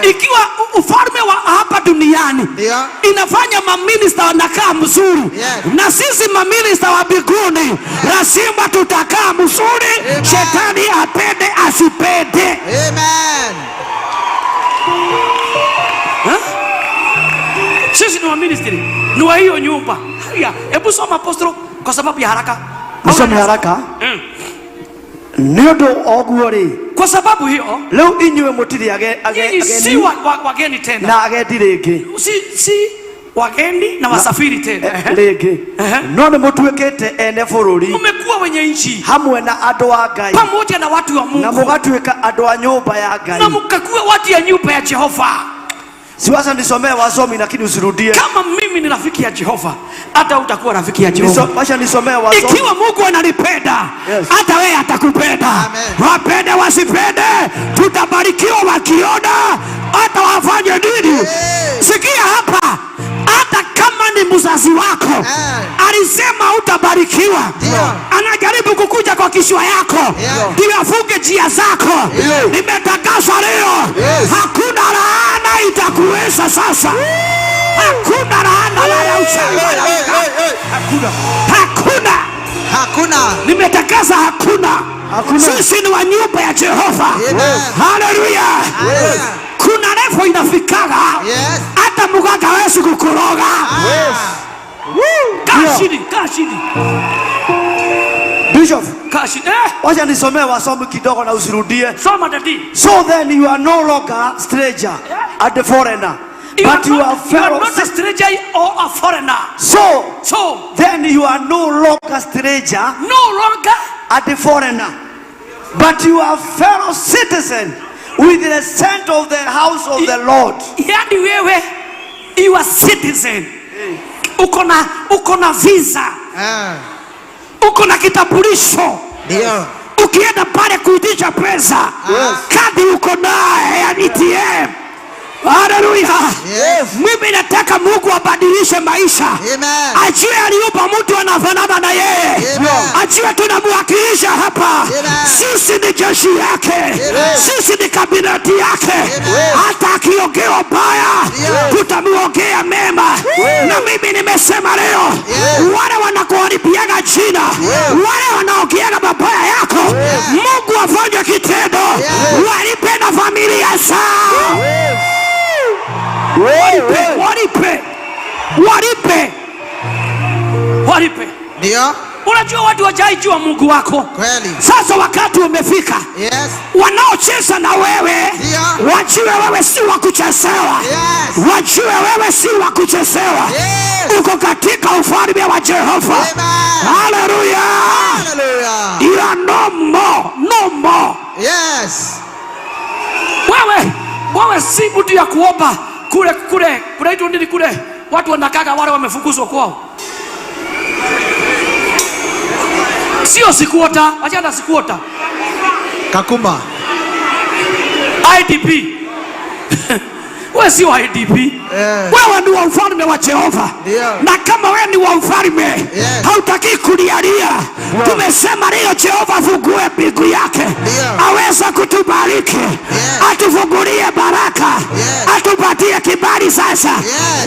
ikiwa ufalme wa hapa duniani inafanya maminista wanakaa mzuri, na sisi maminista wa mbinguni lazima tutakaa mzuri, Amen. Shetani apende asipende. Amen. Ha? Sisi ni wa ministry, ni wa hiyo nyumba. Haya, hebu soma, Apostle, kwa sababu ya haraka. Nisome haraka. Nĩ ũndũ oguo rĩ, Kwa sababu hiyo, rĩu inyuĩ mũtirĩ nyinyi si ageni wageni tena, na agendi rĩngĩ, si wageni na wasafiri tena. Rĩngĩ, no nĩ mũtuĩkĩte ene bũrũri Mmekuwa wenye nchi hamwe na andũ a Ngai, pamoja na watu wa na Mungu, mũgatuĩka andũ a nyũmba ya Ngai. Na mkakuwa watu ya nyumba ya Jehova. Siwacha nisomee wasomi, lakini usirudie. Kama mimi ni rafiki ya Jehova, hata utakuwa rafiki ya Jehova. Wacha nisomee wasomi. Ikiwa Mungu ananipenda, hata wewe atakupenda. Amen. Wapende wasipende, tutabarikiwa wakiona, hata wafanye nini. Sikia hapa, hata kama ni mzazi wako alisema utabarikiwa, anajaribu kukuja kwa kichwa yako ndio afunge njia zako. Nimetangaza leo, hakuna laana itakuweza sasa. Hakuna laana wala uchawi wala uganga. Hakuna. Hakuna. Hakuna. Nimetangaza hakuna. Hakuna. Sisi ni wa nyumba ya Jehova. Amen. Haleluya. Hallelujah. Kuna level inafikaga hata mganga hawezi kukuroga. Kaa chini, kaa chini. Bishop, Kaa chini. Eh, wacha nisomee wasomi kidogo na usirudie. Soma, daddy. So then you are no longer stranger and a foreigner, You but are you not, are you are fellow. not a stranger or a foreigner. So So then you are no longer stranger no longer and a foreigner, but you are fellow citizen with the saint of the house of the Lord. Yani wewe, you are citizen. Uko na visa. Uko na kitambulisho. Ukienda pale kuitisha pesa, kadi uko naye ya ATM. Haleluya. Mimi nataka Mungu abadilishe maisha. Amen. Ajue aliumba mtu anafanana na yeye. Amen. Ajue tunamwakilisha hapa. Amen. Sisi ni jeshi yake. Amen. Sisi ni kabineti yake. Amen. Hata akiongea baya, tutamuongea mema. Na mimi nimesema leo, wale wanakuharibiaga jina, wale wanaongeaga mabaya yako, Mungu afanye kitendo, walipe na familia zao. Walipe, walipe, walipe, walipe. Unajua watu wajaijua Mungu wako. Kweli. Sasa wakati umefika, wanaocheza na wewe wajue wewe si wa kuchezewa, wajue wewe si wa kuchezewa. Uko katika ufalme wa Jehova. Amen. Haleluya! Hallelujah. You are no more, no more. Wewe si mtu ya kuomba kule kule kunaitwa nini kule watu wanakaga wale wamefukuzwa kwao. Sio squatter, achana squatter. Kakuma. IDP. Wewe sio IDP. Wewe ni wa ufalme wa Jehova. Na kama wewe ni wa ufalme, hautaki kulialia. Tumesema leo Jehova afungue mbingu yake. Aweza kutubariki. Atufungulie baraka. Atupatie kibali sasa.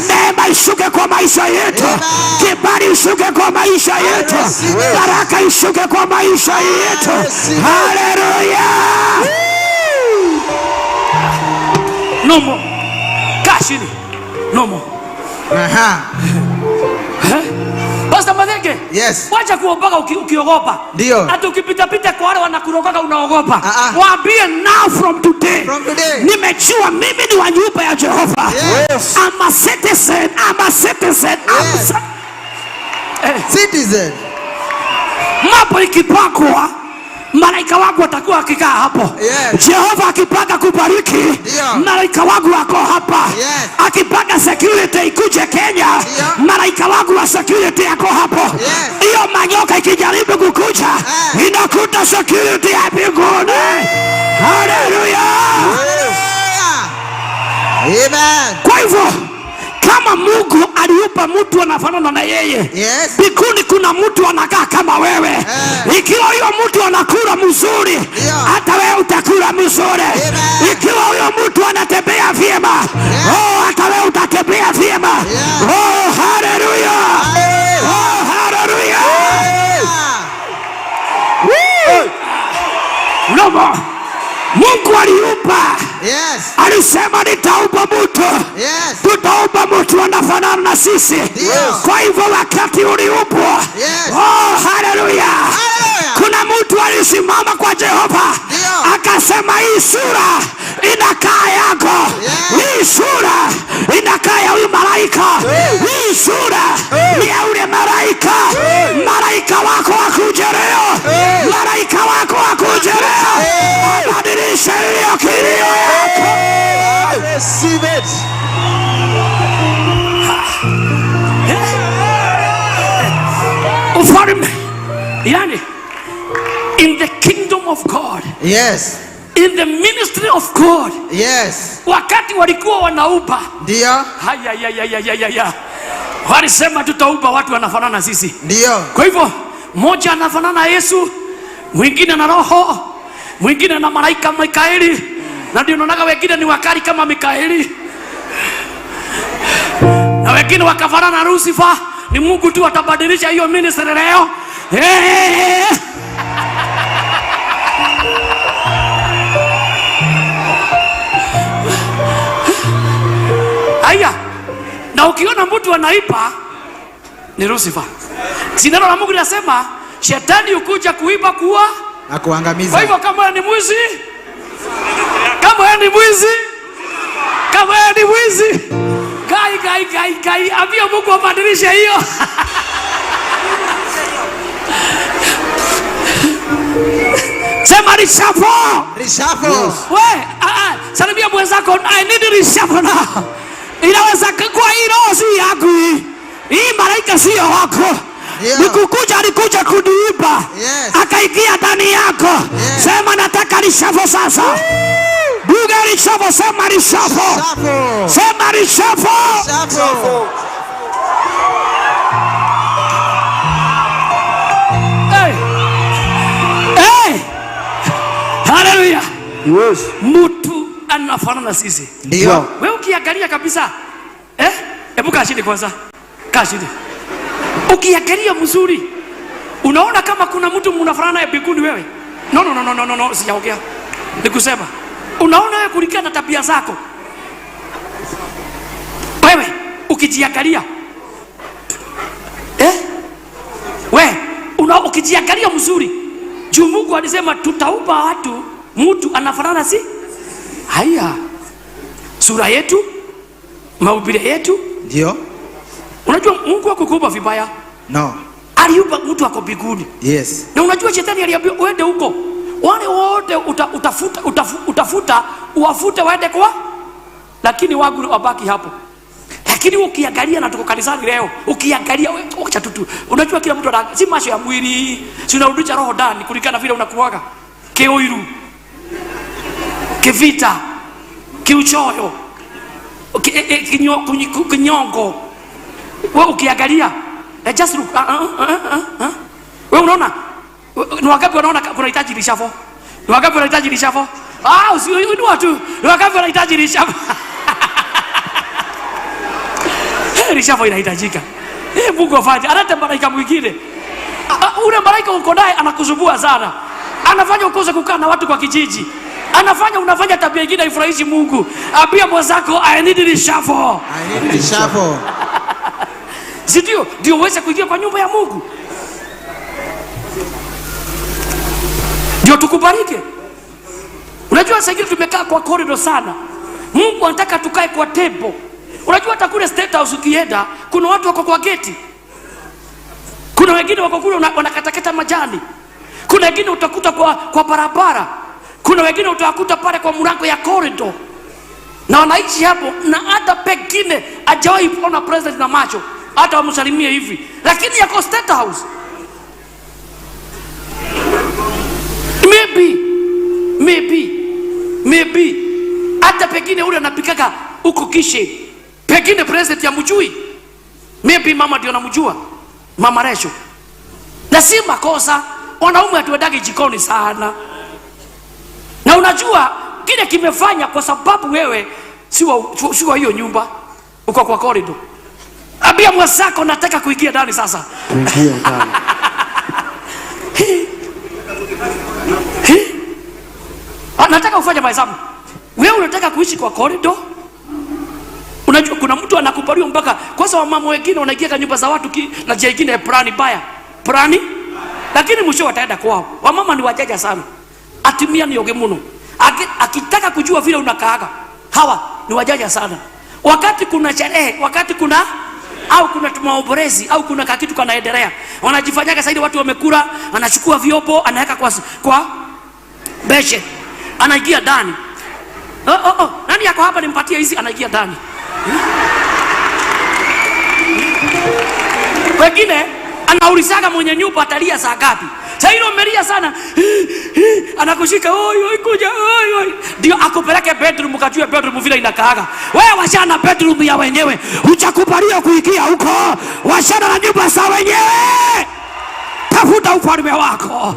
Neema ishuke kwa maisha yetu. Amen. Kibali ishuke kwa maisha yetu. Receive it. Baraka ishuke kwa maisha yetu. Receive it. Haleluya. No more. Kaa chini. No more. Eh? Pastor Madenge. Wacha kuombaga ukiogopa. Hata ukipita pita kwa wale wanakurogaga unaogopa. Waambie now, from today. From today. Nimejua mimi ni wa nyumba ya Jehova. I'm a citizen. I'm a citizen. I'm Citizen. Mambo ikipangwa, malaika wangu watakuwa wakikaa hapo. Jehova akipanga kubariki, malaika wangu wako hapa. Akipanga security ikuje Kenya, malaika wangu wa security yako hapo. Hiyo manyoka ikijaribu kukuja, inakuta security ya mbinguni. Haleluya. Hallelujah. Amen. Kwa hivyo Kama Mungu aliumba mtu anafanana na yeye, mbinguni kuna mtu anakaa kama wewe. Ikiwa huyo mtu anakula mzuri, hata wewe utakula mzuri. Amen. Ikiwa huyo mtu anatembea vyema, oh, hata wewe utatembea vyema. Oh, haleluya! Amen. Oh, haleluya! Mdomo. Mungu aliumba, alisema nitaumba mtu, tutaumba mtu anafanana na sisi. Kwa hivyo wakati uliumbwa, oh, haleluya, Haleluya. kuna mtu alisimama kwa Jehova akasema, hii sura inakaa yako, hii sura inakaa ya huyu malaika, hii sura ni ya ule malaika. Malaika wako akuje leo, malaika wako akuje leo, abadilishe hiyo kilio yako. Receive it. Ufalme, yani in the kingdom of God, in the ministry of God, wakati walikuwa wanaumba, haya ya ya ya ya ya ya, walisema tutaumba watu wanafanana sisi. Kwa hivyo mmoja anafanana na Yesu, mwingine na Roho, mwingine na malaika Mikaeli, na ndio naonaga wengine ni wakali kama Mikaeli, na wengine wakafanana na Lucifer. Ni Mungu tu atabadilisha hiyo ministry leo. Hey! Aya, na ukiona mtu anaiba ni Lucifer. Si neno la Mungu linasema shetani ukuja kuiba, kuua na kuangamiza. Kwa hivyo kama wewe ni mwizi, kama wewe ni mwizi, kama wewe ni mwizi, kai kai kai kai, ambia Mungu abadilishe hiyo. Sema reshuffle. Reshuffle. We, salimia mwenzako, I need reshuffle now. Inaweza kuwa hii roho si yako hii. Hii malaika sio wako. Nikukuja, alikuja kuniiba. Akaingia ndani yako. Sema nataka reshuffle sasa. Buga reshuffle, sema reshuffle. Reshuffle. Sema reshuffle. Reshuffle. Hey. Hey. Hallelujah. Mtu anafanana na sisi. Wewe ukiangalia kabisa, Hebu kaa chini kwanza. Kaa chini. Ukiangalia mzuri, unaona kama kuna mtu mnafanana naye mbinguni wewe? No, no, no, no, no, no, no, sijaongea. Nikusema. Unaona wewe kulingana na tabia zako. Wewe ukijiangalia. We, ukijiangalia mzuri. Juu Mungu alisema tutaumba watu, mtu anafanana si? Haya. Sura yetu, maumbile yetu. Unajua Mungu hakukuumba vibaya. No. Aliumba mtu ako mbinguni. Na unajua shetani aliambiwa uende huko. Wale wote utafuta uwafute waende kwa, lakini wangu wabaki hapo. Lakini ukiangalia, na tuko kanisani leo, ukiangalia wewe, acha tu tu. Unajua kila mtu ana si macho ya mwili, si unarudisha roho ndani kulingana vile unakuaga. Kioiru, kivita, kiuchoyo, kinyongo. Wewe ukiangalia, just look, Wewe unaona? Ni wangapi wanaona kunahitaji reshuffle? Ni wangapi wanahitaji reshuffle? Usiinua tu. Ni wangapi wanahitaji reshuffle? Reshuffle inahitajika. Mungu afanye. Alete malaika mwingine. Ule malaika uko naye anakusumbua sana. Anafanya ukose kukaa na watu kwa kijiji. Anafanya unafanya tabia nyingine haifurahishi Mungu. Ambia mwenzako I need reshuffle. I need reshuffle. Si ndio? Ndio uweze kuingia kwa nyumba ya Mungu. Ndio tukubariki. Unajua sasa hivi tumekaa kwa corridor sana. Mungu anataka tukae kwa table. Unajua hata kule State House ukienda kuna watu wako kwa geti. Kuna wengine wako kule wanakatakata majani. Kuna wengine utakuta kwa barabara. Kuna wengine utawakuta pale kwa mlango ya corridor. Na wanaishi hapo, na hata pengine hajawahi kuona president na macho, hata wamsalimie hivi, lakini yako State House. Maybe, maybe, maybe hata pengine ule anapikaga huko kitchen Pengine president hamjui, maybe mama ndio namjua, Mama Resho. Na si makosa, wanaume hatuendagi jikoni sana. Na unajua kile kimefanya kwa sababu wewe si wa hiyo nyumba, uko kwa corridor. Ambia mwenzako, nataka kuingia ndani sasa. Tuingie ndani. Hii. Hii. Ah, nataka ufanye mahesabu. Wewe unataka kuishi kwa corridor? Unajua kuna mtu anakubaliwa mpaka kwanza, wamama wengine wanaingia kwa nyumba za watu na njia ingine plani baya. Plani? Lakini mwisho wataenda kwao. Wamama ni wajaja sana. Atimia ni oge muno. Akitaka kujua vile unakaaga. Hawa ni wajaja sana. Wakati kuna sherehe, wakati kuna au kuna maombolezi au kuna kakitu kanaendelea, wanajifanyaga saidi watu wamekula, anachukua vyombo anaweka kwa beshe, anaingia ndani. Oh, oh, oh. Nani yako hapa nimpatie hizi? Anaingia ndani. Wengine anaulizaga mwenye nyumba atalia saa ngapi. Sasa hilo umelia sana, anakushika, oi oi, kuja, oi oi, ndio akupeleke bedroom, ukajue bedroom vile inakaaga. Wewe wachana bedroom ya wenyewe, hujakubaliwa kuingia huko. Wachana na nyumba za wenyewe, tafuta ufalme wako.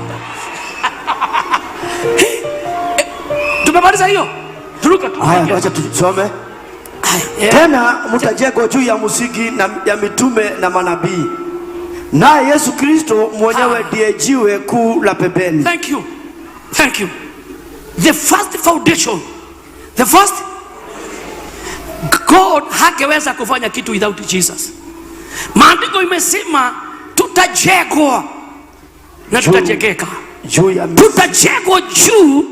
Tumemaliza hiyo, turuka tu. Haya, wacha tusome. Haya. Tena mtajengwa juu ya msingi na ya mitume na manabii, naye Yesu Kristo mwenyewe ndiye jiwe kuu la pembeni. Thank you. Thank you. The first foundation. The first, God hangeweza kufanya kitu without Jesus. Maandiko imesema tutajengwa na tutajengeka. Juu ya msingi. Tutajengwa juu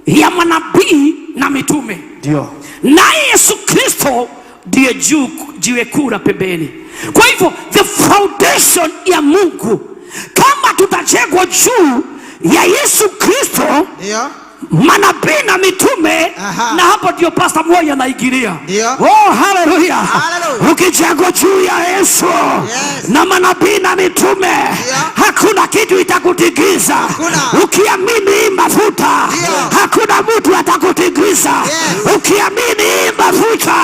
ya manabii na mitume. Ndio. Naye Yesu Kristo ndiye juu jiwe kuu la pembeni. Kwa hivyo the foundation ya Mungu, kama tutajengwa juu ya Yesu Kristo, Ndio. manabii na mitume, na hapo ndio Pastor Moi anaingilia. Ndio. Oh, haleluya. Haleluya. Ukijengwa juu ya Yesu na manabii na mitume, hakuna kitu itakutingiza. Hakuna. Ukiamini hii mafuta, hakuna mtu atakutingiza. Ukiamini hii mafuta,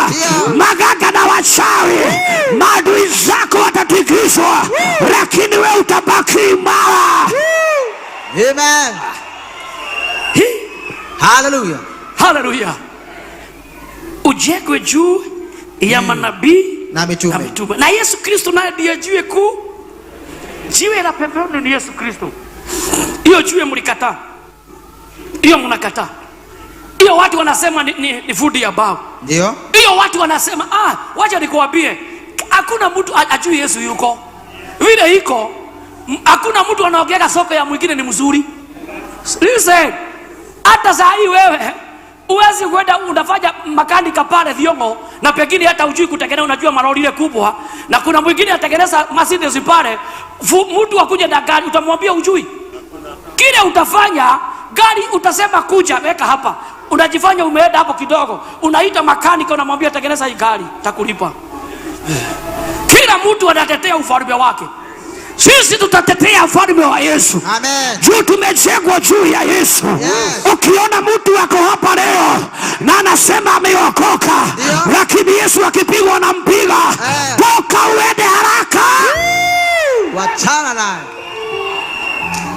maganga na wachawi, maadui zako watatingizwa, lakini we utabaki imara. Amen. Hallelujah. Haleluya. Ujengwe juu ya manabii na mitume. Na mitume. Na Yesu Kristo naye ndiye jiwe kuu. Jiwe la pembeni ni Yesu Kristo. Hiyo jiwe mlikataa. Hiyo mnakataa. Hiyo watu wanasema ni fundi ya bao. Ndio. Hiyo watu wanasema, wacha nikuambie, hakuna mtu ajui Yesu yuko. Vile iko, hakuna mtu anaongea soko ya mwingine ni mzuri. Listen, hata saa hii wewe huwezi kwenda unafanya makanika pale Thiongo na pengine hata hujui kutengeneza, unajua malori ile kubwa, na kuna mwingine atengeneza Mercedes pale, mtu akuje na gari utamwambia hujui. Kile utafanya gari utasema kuja weka hapa, unajifanya umeenda hapo kidogo, unaita makanika unamwambia tengeneza hii gari, takulipa. Kila mtu anatetea ufalme wake. Sisi tutatetea ufalme wa Yesu. Amen. Juu tumejengwa juu ya Yesu. Ukiona mtu ako hapa leo na anasema ameokoka, lakini Yesu akipigwa na mpiga, toka uende haraka. Wachana naye.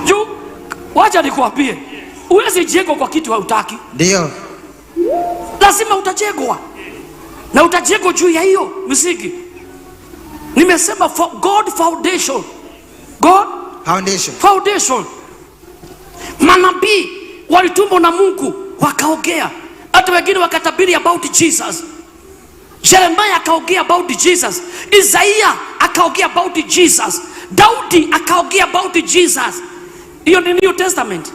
Juu wacha nikuambie, huwezi jengwa kwa kitu hautaki. Ndio. Lazima utajengwa. Na utajengwa juu ya hiyo msingi. Nimesema for God foundation. God foundation. Foundation. Manabii walitumwa na Mungu wakaongea. Hata wengine wakatabiri about Jesus. Jeremiah akaongea about Jesus. Isaiah akaongea about Jesus. Daudi akaongea about Jesus. Hiyo ni New Testament.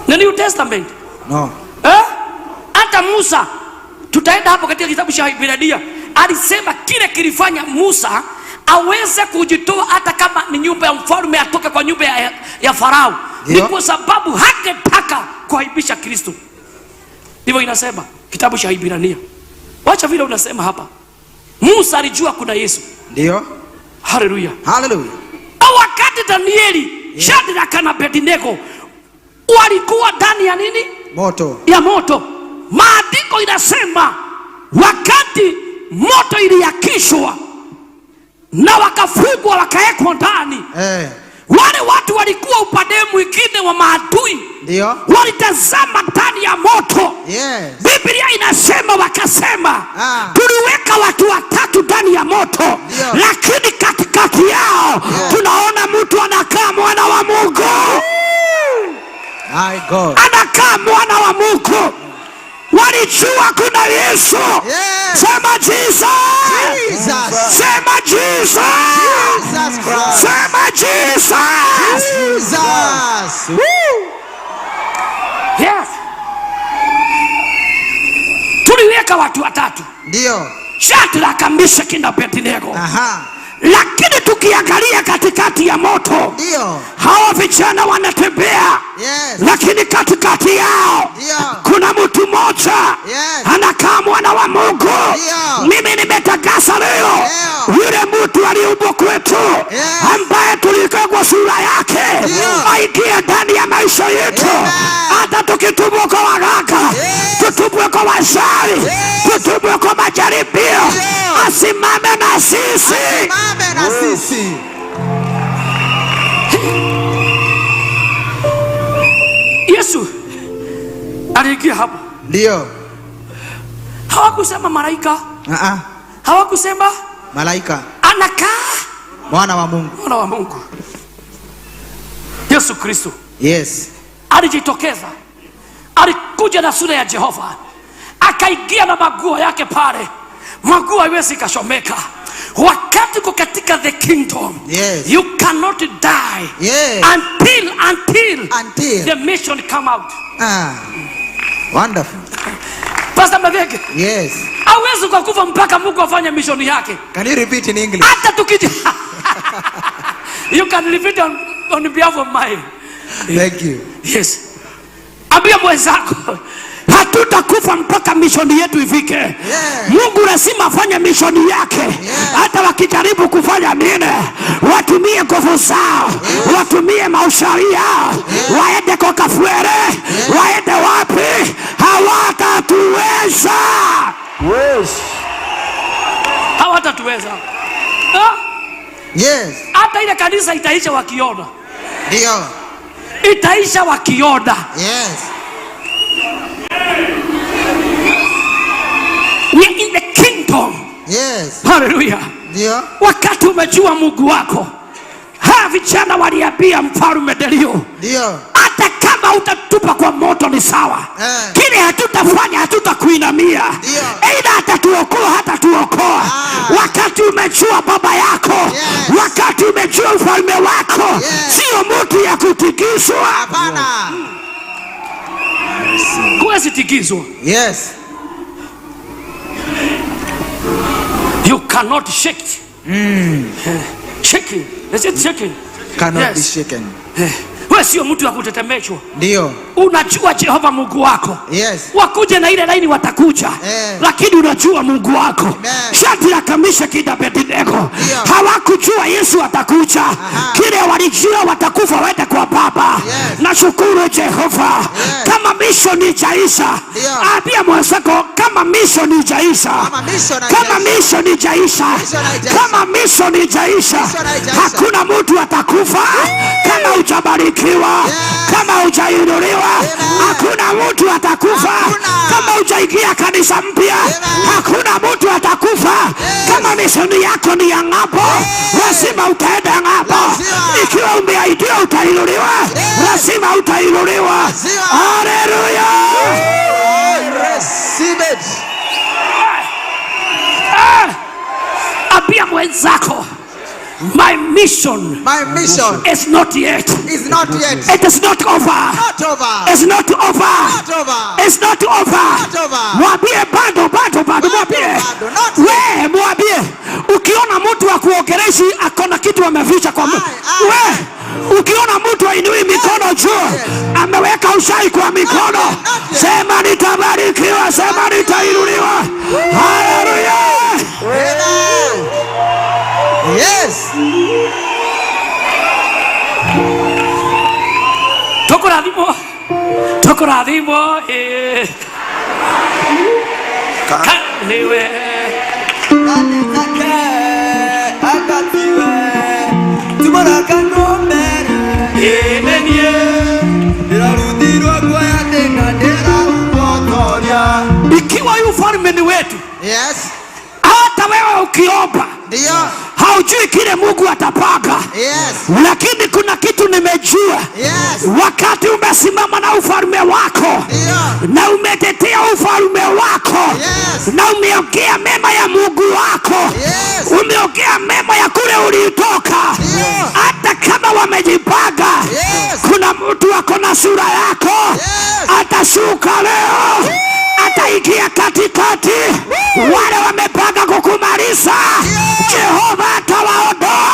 Ni New Testament. No. Hata Musa, tutaenda hapo katika kitabu cha Ibrania, alisema kile kilifanya Musa aweze kujitoa hata kama ni nyumba ya mfalme, atoke kwa nyumba ya Farao, ni kwa sababu hangetaka kuaibisha Kristo. Ndivyo inasema kitabu cha Ibrania. Wacha vile unasema hapa. Musa alijua kuna Yesu. Ndio. Haleluya. Haleluya. Wakati Danieli, Shadraka na Abednego walikuwa ndani ya nini? Moto. Ya moto. Maandiko inasema wakati moto iliakishwa na wakafungwa wakawekwa ndani, wale watu walikuwa upande mwingine wa maadui. Ndio. Walitazama ndani ya moto. Yes. Biblia inasema wakasema, Ah. tuliweka watu watatu ndani ya moto, Ndio. lakini katikati yao tunaona mtu anakaa mwana wa Mungu. My God. Anakaa mwana wa Mungu. Walijua kuna Yesu. Yes. Sema Jesus. Jesus. Sema Jesus. Jesus Christ. Sema Jesus. Jesus. Woo. Yes. Tuliweka watu watatu, Ndio. Shadraka, Meshaki na Abednego. Aha. Lakini tukiangalia katikati ya moto, Ndio. hawa vijana wanatembea, Yes. lakini katikati yao Ndio. kuna mtu mmoja Yes. anakaa mwana wa Mungu. Ndio. Mimi nimetangaza leo, Ndio. yule mtu aliyeumbwa kwetu, Yes. ambaye tulikaa kwa sura yake, Ndio. aingie ndani ya maisha yetu. Amen. Hata tukitubwa kwa waganga, Yes. tutubwe kwa wachawi, Yes. tutubwe kwa majaribio, Ndio. asimame na sisi. Asimame na sisi. Yesu aliingia hapo, Ndio. hawakusema malaika, Ah ah. hawakusema Malaika. anakaa Mwana wa Mungu. mwana wa Mungu. Yesu Kristo Yes. alijitokeza, alikuja na sura ya Jehova, akaingia na maguo yake pale, maguo haiwezi ikashomeka. Wakati uko katika the kingdom, Yes. you cannot die Yes. until, Until. the mission come out. Ah. Wonderful. Pastor Maveke, Yes. hawezi kwa kufa mpaka Mungu afanye mission yake. Can you repeat in English? Hata tukija you can repeat on behalf of mine. Thank you. Yes. Ambia mwenzako, hatutakufa mpaka mishoni yetu ifike. Yeah. Mungu lazima afanye mishoni yake. Yeah. Hata wakijaribu kufanya nini, watumie nguvu zao, watumie maushauri yao, waende kwa kafuere, waende wapi, hawatatuweza. Yes. Hawatatuweza. Ha? Yes. Hata ile kanisa itaisha wakiona, Ndio. itaisha wakiona. Yes. We are in the kingdom. Yes. Hallelujah. Ndio. Wakati umejua Mungu wako. Hawa vijana waliambia mfalme Dario, Ndio. hata kama utatupa kwa moto ni sawa, Eh. kile hatutafanya hatutakuinamia, Ndio. aidha atatuokoa hatatuokoa. Ah. Wakati umejua baba yako, Yes. wakati umejua ufalme wako, Yes. sio mtu ya kutikiswa. Hapana. Huwezi tikiswa. Yes. You cannot shake. Shaking. Is it shaking? Cannot Yes. be shaken. Wewe sio mtu wa kutetemeshwa. Ndio. Unajua Jehova Mungu wako. Yes. Wakuje na ile laini watakuja, Eh. lakini unajua Mungu wako. Amen. Shadraka, Meshaki na Abednego Ndio. hawakujua Yesu atakuja. Aha. Kile walijua watakufa waende kwa Baba. Yes. Nashukuru Jehova. Yes. Kama mission ijaisha, Ndio. ambia mwenzako kama mission ijaisha, Kama mission kama haijaisha. mission ijaisha, Mission haijaisha. kama mission ijaisha, Mission haijaisha. hakuna mtu atakufa kama hujabarikiwa, Yes. kama hujainuliwa, Amen. hakuna mtu atakufa Hakuna. kama hujaingia kanisa mpya, Amen. hakuna mtu atakufa Yes. kama mishoni yako ni ya ng'ambo, lazima utaenda ng'ambo. Lazima. Ikiwa umeahidiwa utainuliwa, Yes. lazima utainuliwa. Lazima. Haleluya! Receive it. Ambia mwenzako, my mission My mission is not yet, is not yet. it is not over, Not over. it's not over, Not over. it's not over. Not over. Mwambie bado, bado, bado, mwambie bado, not we, mwambie ukiona mtu akuongeleshi akona kitu ameficha kwa Aye, aye. we, ukiona mtu ainui mikono juu Yes. ameweka ushai kwa mikono, Not yet. sema nitabarikiwa, sema nitainuliwa. Haleluya! Amen. Yes. Tukurathimwo, tukurathimwo, niwe. Ikiwa huyu ufalme ni wetu, Yes. hata wewe ukiomba Ndio. haujui kile Mungu atapanga. Yes. Lakini kuna kitu nimejua. Yes. Wakati umesimama na ufalme wako Ndio. na umetetea ufalme wako, Yes. na umeongea mema ya Mungu wako, Yes. umeongea mema ya kule ulitoka, Ndio. hata kama wamejipanga, Yes. kuna mtu ako na sura yako, Yes. atashuka leo, ataingia katikati. Wale wamepanga kukumaliza, Jehova atawaondoa,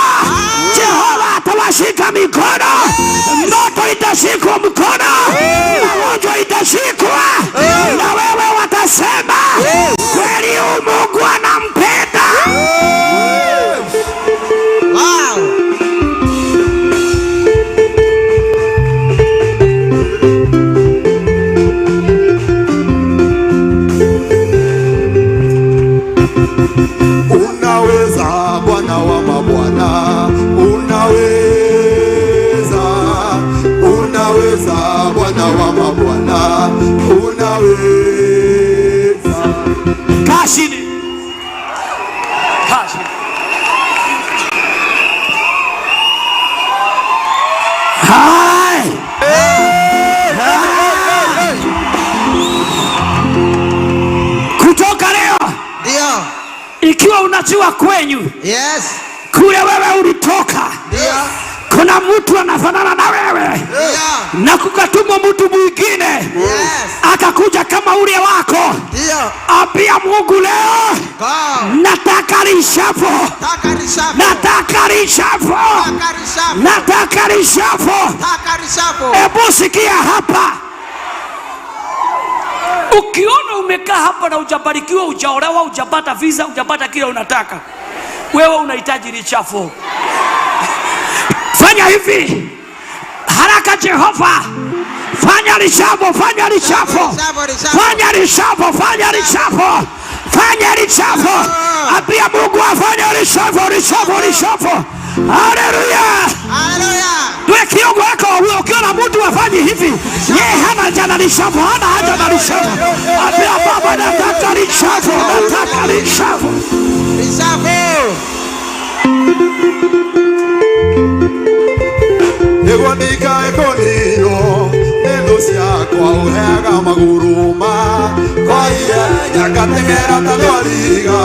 Jehova atawashika mikono, moto itashikwa mkono, magonjwa itashikwa, na wewe watasema kweli huyu Mungu anampenda. Wow. Unaweza Bwana wa mabwana, unaweza, unaweza Bwana wa mabwana, unaweza. Kaa chini. Kaa chini. Hai. Hai. Kutoka leo, Ndio. ikiwa unajua kwenyu Yes. kule wewe ulitoka, Ndio. kuna mtu anafanana na wewe Ndio. na kukatumwa mtu mwingine Yes. akakuja kama ule wako, Ndio. ambia Mungu leo, Go. nataka reshuffle, Taka reshuffle. nataka reshuffle, Taka reshuffle. nataka reshuffle. Taka reshuffle. Hebu sikia hapa, ukiona umekaa hapa na hujabarikiwa, hujaolewa, hujapata visa, hujapata kile unataka, wewe unahitaji reshuffle. Fanya hivi haraka, Jehova, fanya reshuffle, fanya reshuffle, Reshuffle, reshuffle. fanya reshuffle, fanya reshuffle, fanya reshuffle. Ambia Mungu afanye reshuffle, reshuffle, reshuffle. Haleluya! Hallelujah. Wewe kiongo wako huyo, ukiona mtu afanye hivi, yeye hana haja na reshuffle, hana haja na reshuffle. Ambia Baba, nataka reshuffle, nataka reshuffle. Reshuffle. Nĩguo ndikae kũninwo nĩ thũ ciakwa, ũheaga magũrũ makwa ihenya ngateng'era ta thwariga.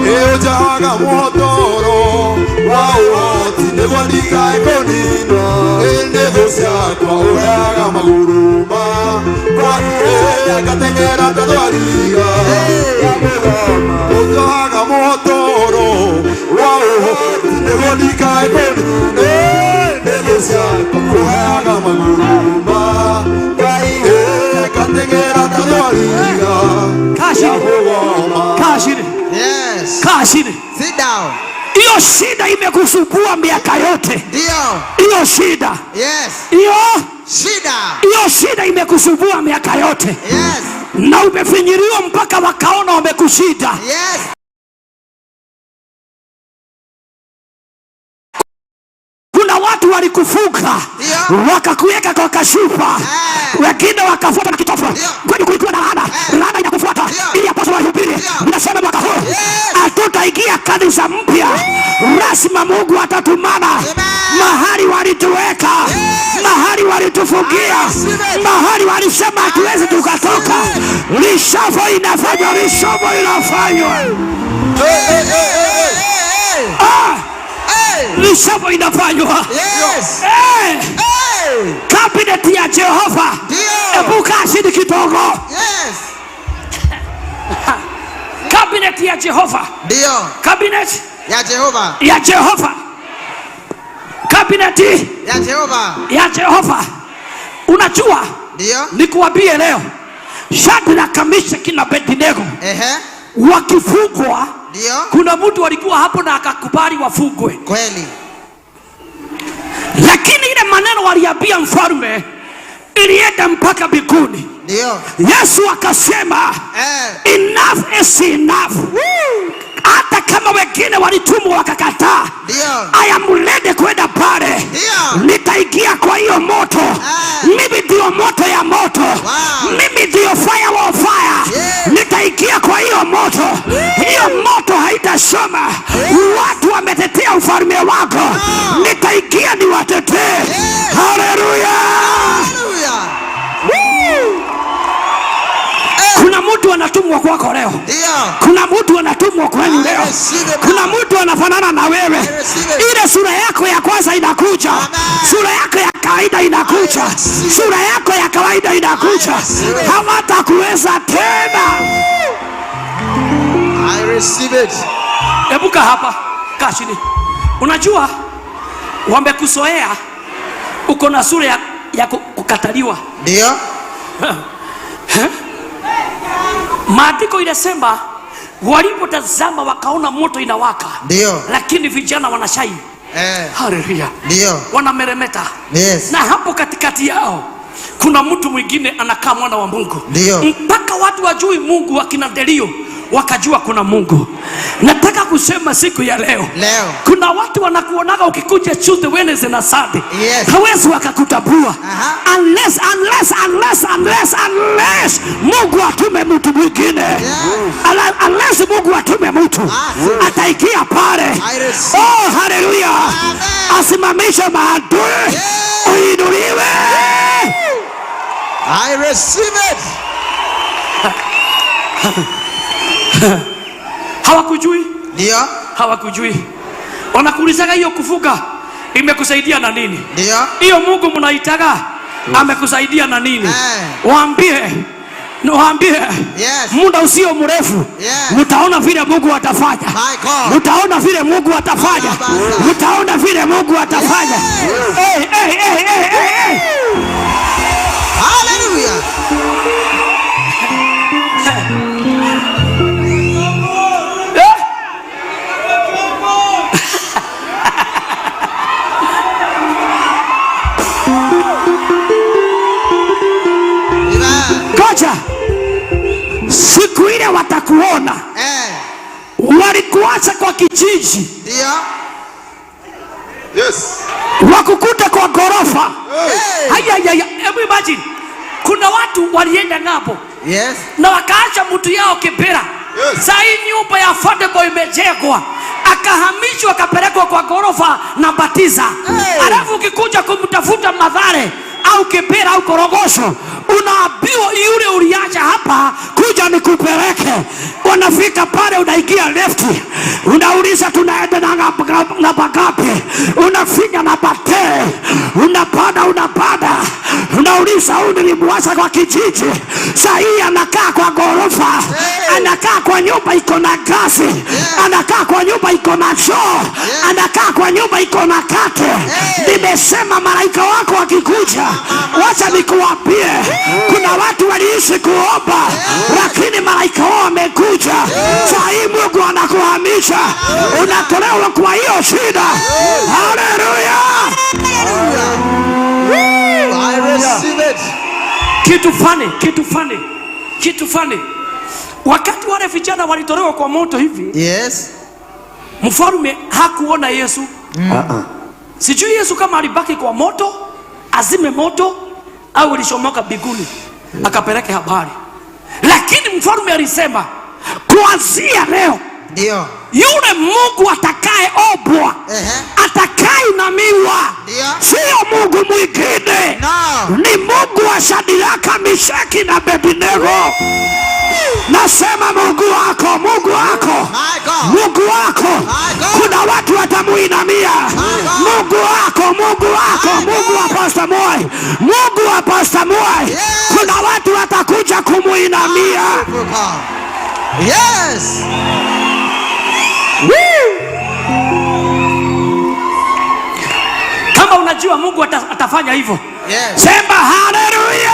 Ĩ ũnjohaga mũhotoro wa ũhoti nĩguo ndikae kũninwo nĩ thũ ciakwa, ũheaga magũrũ makwa ihenya ngateng'era ta thwariga. Ũnjohaga mũhotoro wa ũhoti nĩguo ndikae kũninwo nĩ thũ ciakwa, ũheaga magũrũ makwa ihenya ngateng'era ta thwariga. Kaa chini, kaa chini, Yes. kaa chini. Sit down. Hiyo shida imekusumbua miaka yote, Ndio. hiyo shida, Yes. hiyo Shida. hiyo shida imekusumbua miaka yote, Yes. na umefinyiliwa mpaka wakaona wamekushinda. Yes. Kuna watu walikufunga Ndio. wakakuweka kwa kashupa, Eh. wengine wakafuata na kitofu. Ndio. Kwani kulikuwa na laana, Eh. laana inakufuata Ndio. ili apostle wahubiri. Ndio. Unasema mwaka huu Yes. hatutaingia kanisa mpya, lazima Mungu atatumana Amen. mahali walituweka, Yes. mahali walitufungia, Receive it. mahali walisema hatuwezi tukatoka. Reshuffle inafanywa, reshuffle inafanywa, Hey, hey, hey, hey. ah, Hey. reshuffle inafanywa. Yes. Eh, Hey. Cabinet ya Jehova. Ndio. Hebu kaa chini kidogo. Yes. Cabinet ya Jehova. Ndio. Cabinet Ya Jehova. ya Jehova. Cabinet Ya Jehova. ya Jehova. Unajua, Ndio. nikuambie leo, Shadraka, Meshaki na Abednego Ehe. wakifungwa, Ndio. kuna mtu alikuwa hapo na akakubali wafungwe, Kweli. lakini ile maneno waliambia mfalme Ilienda mpaka mbinguni. Ndio. Yesu akasema, "Enough is enough." Hata kama wengine walitumwa wakakataa, Ndio. I am ready kwenda pale. Ndio. Nitaingia kwa hiyo moto. Mimi ndio moto ya moto. Mimi ndio fire of fire. Nitaingia kwa hiyo moto. Hiyo moto haitachoma. Watu wametetea ufalme wako, nitaingia niwatetee. Haleluya! Hallelujah. Kuna mtu anatumwa kwako leo. Ndio. Kuna mtu anatumwa kwenu I leo. receive it. Kuna mtu anafanana na wewe. I receive it. Ile sura yako ya kwanza inakuja, Amen. sura yako ya kawaida inakuja, I receive it. sura yako ya kawaida inakuja. I receive it. Hawatakuweza tena. I receive it. Ebuka hapa, kaa chini. Unajua wamekuzoea, uko na sura ya kukataliwa. Ndio. Maandiko inasema walipotazama wakaona moto inawaka, Ndio. lakini vijana wanashine. Haleluya, Ndio. wanameremeta. Yes. Na hapo katikati yao kuna mtu mwingine anakaa mwana wa Mungu. Ndio. Mpaka watu wajui Mungu, wakina Delio wakajua kuna Mungu. Nataka kusema siku ya leo, Leo. kuna watu wanakuonaga ukikuja Tuesday, Wednesday na Sunday, hawezi wakakutambua unless, unless, unless, unless, unless Mungu atume mtu mwingine. Unless Mungu atume mtu ataingia pale. I receive. Oh, haleluya! Amen. Asimamishe maadui, uinuliwe. I receive it. Hawakujui, Ndio. hawakujui. Wanakuulizaga, hiyo kufuga imekusaidia na nini? Ndio. Hiyo Mungu mnaitaga amekusaidia na nini? Waambie, waambie, muda usio mrefu mtaona vile Mungu atafanya. My God. Mtaona vile Mungu atafanya. Baba. Mtaona vile Mungu atafanya. Hey, hey, hey, hey, hey, hey. Hallelujah. Eh? Amen. Ngoja siku ile watakuona, walikuacha kwa kijiji, Ndio. wakukuta kwa ghorofa. Hey. Haya, haya, hebu imagine, kuna watu walienda ng'ambo na wakaacha mtu yao Kibera. Saa hii nyumba ya affordable imejengwa, akahamishwa akapelekwa kwa ghorofa namba 9. Hey. Alafu ukikuja kumtafuta Mathare au Kibera au Korogocho, unaambiwa yule uliacha hapa, kuja nikupeleke. Wanafika pale, unaingia left, unauliza tunaenda na namba ngapi, unafinya namba te, unapanda unapanda, unauliza huyu nilimwacha kwa kijiji, saa hii anakaa kwa ghorofa, Hey. anakaa kwa nyumba iko na gasi, anakaa kwa nyumba iko na choo, anakaa kwa nyumba iko na kate. Hey. Nimesema malaika wako wakikuja, wacha nikuambie, kuna watu waliishi kuomba, lakini malaika wao wamekuja. Saa hii Mungu anakuhamisha, unatolewa kwa hiyo shida. Haleluya! I receive it. Kitu funny, kitu funny, kitu funny. Wakati wale vijana walitolewa kwa moto hivi, mfalme hakuona Yesu. Sijui Yesu kama alibaki kwa moto, azime moto au alishomoka mbinguni akapeleke habari, lakini mfalme alisema kuanzia leo Ndio. yule Mungu atakayeombwa, atakayeinamiwa, Ndio. sio Mungu mwingine, No. ni Mungu wa Shadraka, Meshaki na Abednego. Nasema Mungu wako, Mungu wako, My God. Mungu wako, My God. kuna watu watamuinamia. My God. Mungu wako, Mungu wako, My Mungu wa God. Pastor Moi, Mungu wa Pastor Moi, kuna watu watakuja kumuinamia. Yes. Woo! Kama unajua Mungu atafanya hivyo, sema haleluya.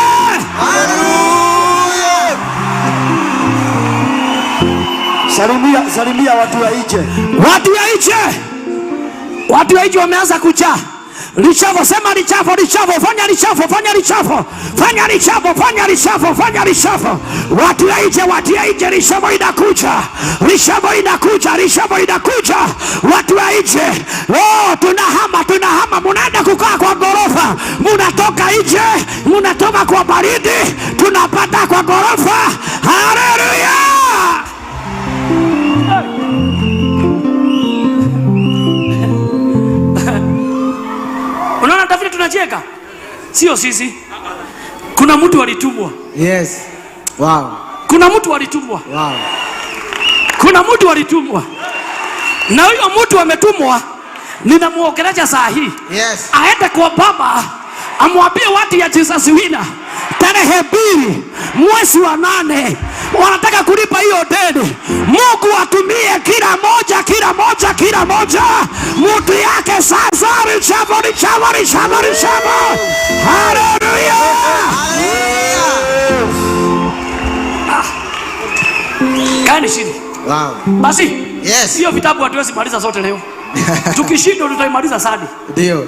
Hallelujah. Salimia, salimia watu wa nje. Watu wa nje, watu wa nje wameanza kujaa. Reshuffle, sema reshuffle, reshuffle, fanya reshuffle, fanya reshuffle, fanya reshuffle, fanya reshuffle, fanya reshuffle. Watu ya nje, watu ya nje, reshuffle inakuja, reshuffle inakuja, reshuffle inakuja. Watu ya nje, oh, tunahama, tunahama, munaenda kukaa kwa ghorofa, munatoka nje, munatoka kwa baridi, tunapata kwa ghorofa. Haleluya! Unaona David tunacheka? Sio sisi. Kuna mtu alitumwa. Yes. Wow. Kuna mtu alitumwa. Wow. Kuna mtu alitumwa. Na huyo mtu ametumwa, ninamuongelesha saa hii. Yes. Aende kwa baba amwambie watu ya Jesus Winner tarehe 2 mwezi wa 8 wanataka kulipa hiyo deni. Mungu atumie kila moja, kila moja, kila moja mtu yake sasa. Reshuffle, reshuffle, reshuffle, reshuffle. Haleluya! Kaeni chini. Wow. Basi. Yes. Hiyo vitabu hatuwezi maliza zote leo. Tukishindwa tutaimaliza sadi. Ndio.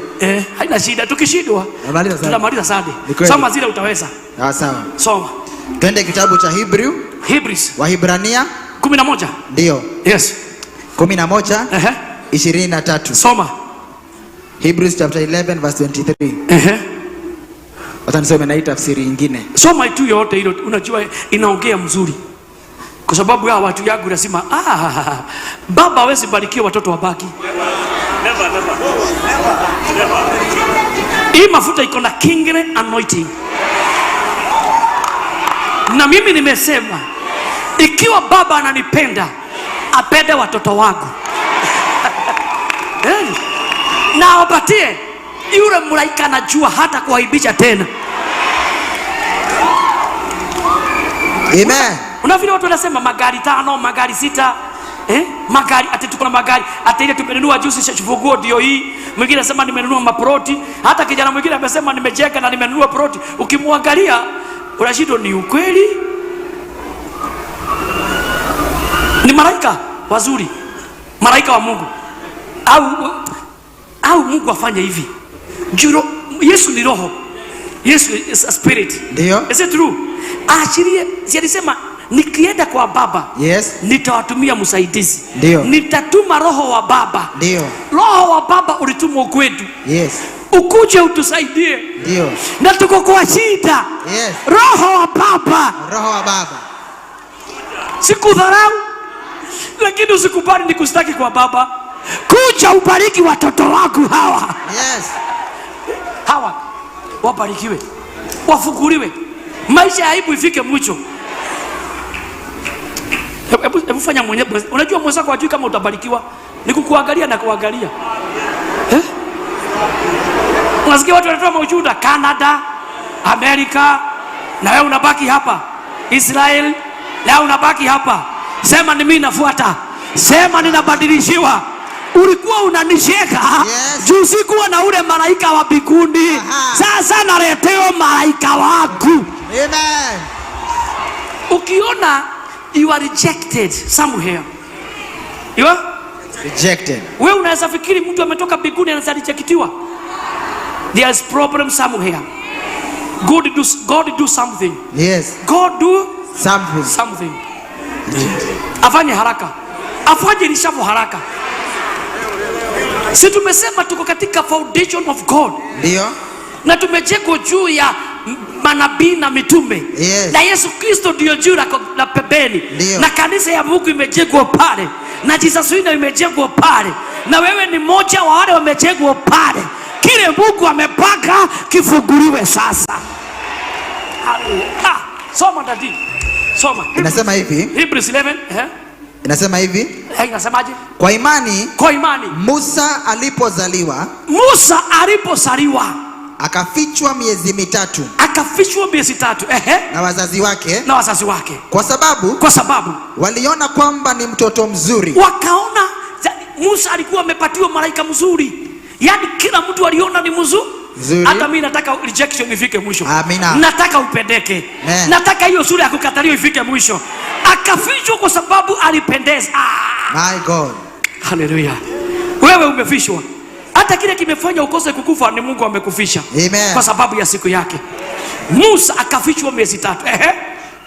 Haina shida, tukishindwa Tunamaliza sadi. tutamaliza sadi. Ni kweli. Soma zile utaweza. Sawa sawa. Soma. Twende kitabu cha Hebrew, Hebrews Wahibrania 11. ndio. Yes. 11 Ehe. 23. Soma. Hebrews chapter 11 verse 23. Ehe. Wacha nisome na hii tafsiri nyingine. Soma tu yote ile, unajua inaongea mzuri. Kwa sababu ya watu yangu nasema, baba hawezi barikiwa watoto wabaki. Never, never. Never. Hii mafuta iko na kingly anointing. Na mimi nimesema ikiwa baba ananipenda, apende watoto wangu. Na awapatie yule malaika anajua hata kuaibisha tena. Amen. Unafikiri watu wanasema magari 5, magari 6, magari ati tuko na magari, ati ile tumenunua juzi funguo ndio hii. Mwingine anasema nimenunua maploti, hata kijana mwingine amesema nimejenga na nimenunua ploti. Ukimwangalia unashindwa ni ukweli? Ni malaika wazuri, malaika wa Mungu. Au Mungu afanye hivi. Juro, Yesu ni roho. Yesu is a spirit. Ndio. Is it true? Aachilie, si alisema nikienda kwa baba, Yes. nitawatumia msaidizi. Ndio. Nitatuma roho wa baba. Ndio. Roho wa baba ulitumwa kwetu. Yes. Ukuje utusaidie. Ndio. Na tuko kwa shida. Yes. Roho wa baba. Roho wa baba. Sikudharau, lakini usikubali nikustaki kwa baba. Kuja ubariki watoto wangu hawa. Yes. Hawa wabarikiwe, wafunguliwe, maisha ya aibu ifike mwisho. Hebu fanya mwenyewe. Unajua mwenzako hajui kama utabarikiwa, ni kukuangalia na kuangalia. Unasikia watu wanatoa maushuhuda Canada, Amerika, na wewe unabaki hapa Israel, na wewe unabaki hapa. Sema ni mimi nafuata, sema ninabadilishiwa. Ulikuwa unanisheka, Yes. juu sikuwa na ule malaika wa mbinguni. Aha. Sasa naletewa malaika wangu. Amen. Ukiona you are rejected somewhere, you are rejected. Wewe unaweza fikiri mtu ametoka mbinguni anaweza rejectiwa. There is problem somewhere. God do something. Yes. God do something. Something. Afanye haraka. Afanye rishavu haraka. Si tumesema tuko katika foundation of God. Ndio. Na tumejengwa juu ya manabii na mitume. Yes. Na Yesu Kristo ndio juu la pembeni. Ndio. Na kanisa ya Mungu imejengwa pale. Na Jesus Winner imejengwa pale. Na wewe ni mmoja wa wale wamejengwa pale. Kile Mungu amepanga kifunguliwe sasa. Hallelujah. Soma dadi. Soma. Inasema hivi. Hebrews 11, Inasema hivi. Inasemaje? Kwa imani, kwa imani Musa alipozaliwa, Musa alipozaliwa akafichwa miezi mitatu. Akafichwa miezi tatu. Na wazazi wake. Na wazazi wake. Kwa sababu, kwa sababu waliona kwamba ni mtoto mzuri. Wakaona Musa alikuwa amepatiwa malaika mzuri. Yaani kila mtu aliona ni mzuri. Mzuri. Hata mimi nataka rejection ifike mwisho. Amina. Nataka upendeke. Amen. Nataka hiyo sura ya kukataliwa ifike mwisho. Akafichwa kwa sababu alipendeza. My God. Hallelujah. Wewe umefishwa. Hata kile kimefanya ukose kukufa ni Mungu amekufisha. Amen. Kwa sababu ya siku yake. Musa akafichwa miezi 3. Ehe.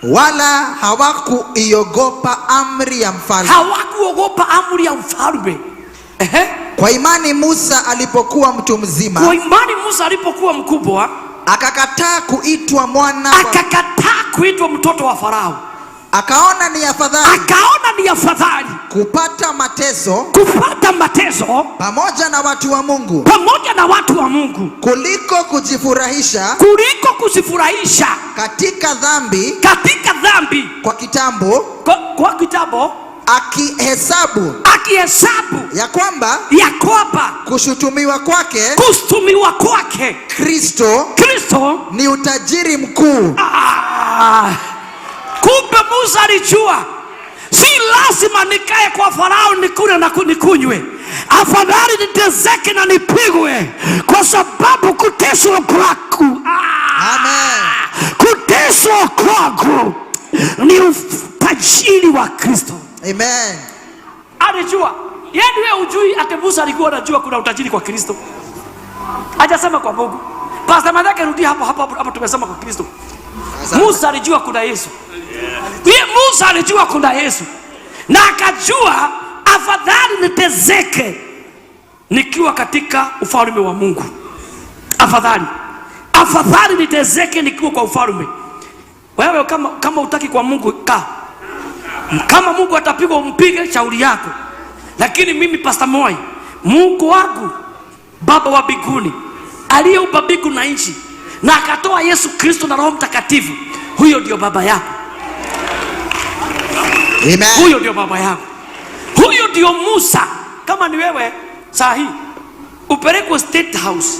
Wala hawakuiogopa amri ya mfalme. Hawakuogopa amri ya mfalme. Ehe. Kwa imani Musa alipokuwa mtu mzima, Kwa imani Musa alipokuwa mkubwa, akakataa kuitwa mwana, akakataa kuitwa mtoto wa Farao. Akaona ni afadhali, Akaona ni afadhali kupata mateso, kupata mateso pamoja na watu wa Mungu, pamoja na watu wa Mungu, kuliko kujifurahisha, kuliko kujifurahisha katika dhambi, katika dhambi kwa kitambo, kwa kitambo, akihesabu, akihesabu ya kwamba kushutumiwa kwake, kushutumiwa kwake Kristo ni utajiri mkuu. Kumbe Musa alijua si lazima nikae kwa Farao nikule na nikunywe. Afadhali niteseke na nipigwe, kwa sababu kuteswa kwangu, Amen. kuteswa kwangu ni utajiri wa Kristo. Amen. Alijua. Yaani wewe hujui ati Musa alikuwa anajua kuna utajiri kwa Kristo. Hajasema kwa Mungu. Pastor Madake, rudi hapo hapo hapo, tumesema kwa Kristo. Musa alijua kuna Yesu. Musa alijua kuna Yesu. Na akajua afadhali niteseke nikiwa katika ufalme wa Mungu. Afadhali. Afadhali niteseke nikiwa kwa ufalme. Wewe kama hutaki kwa Mungu, kaa. Kama Mungu atapigwa umpige, shauri yako. Lakini mimi Pastor Moi, Mungu wangu Baba wa mbinguni aliyeumba mbingu na nchi na akatoa Yesu Kristo na Roho Mtakatifu, huyo ndio baba yako. Amen. Huyo ndio baba yako. Huyo ndio Musa. Kama ni wewe saa hii upelekwe State House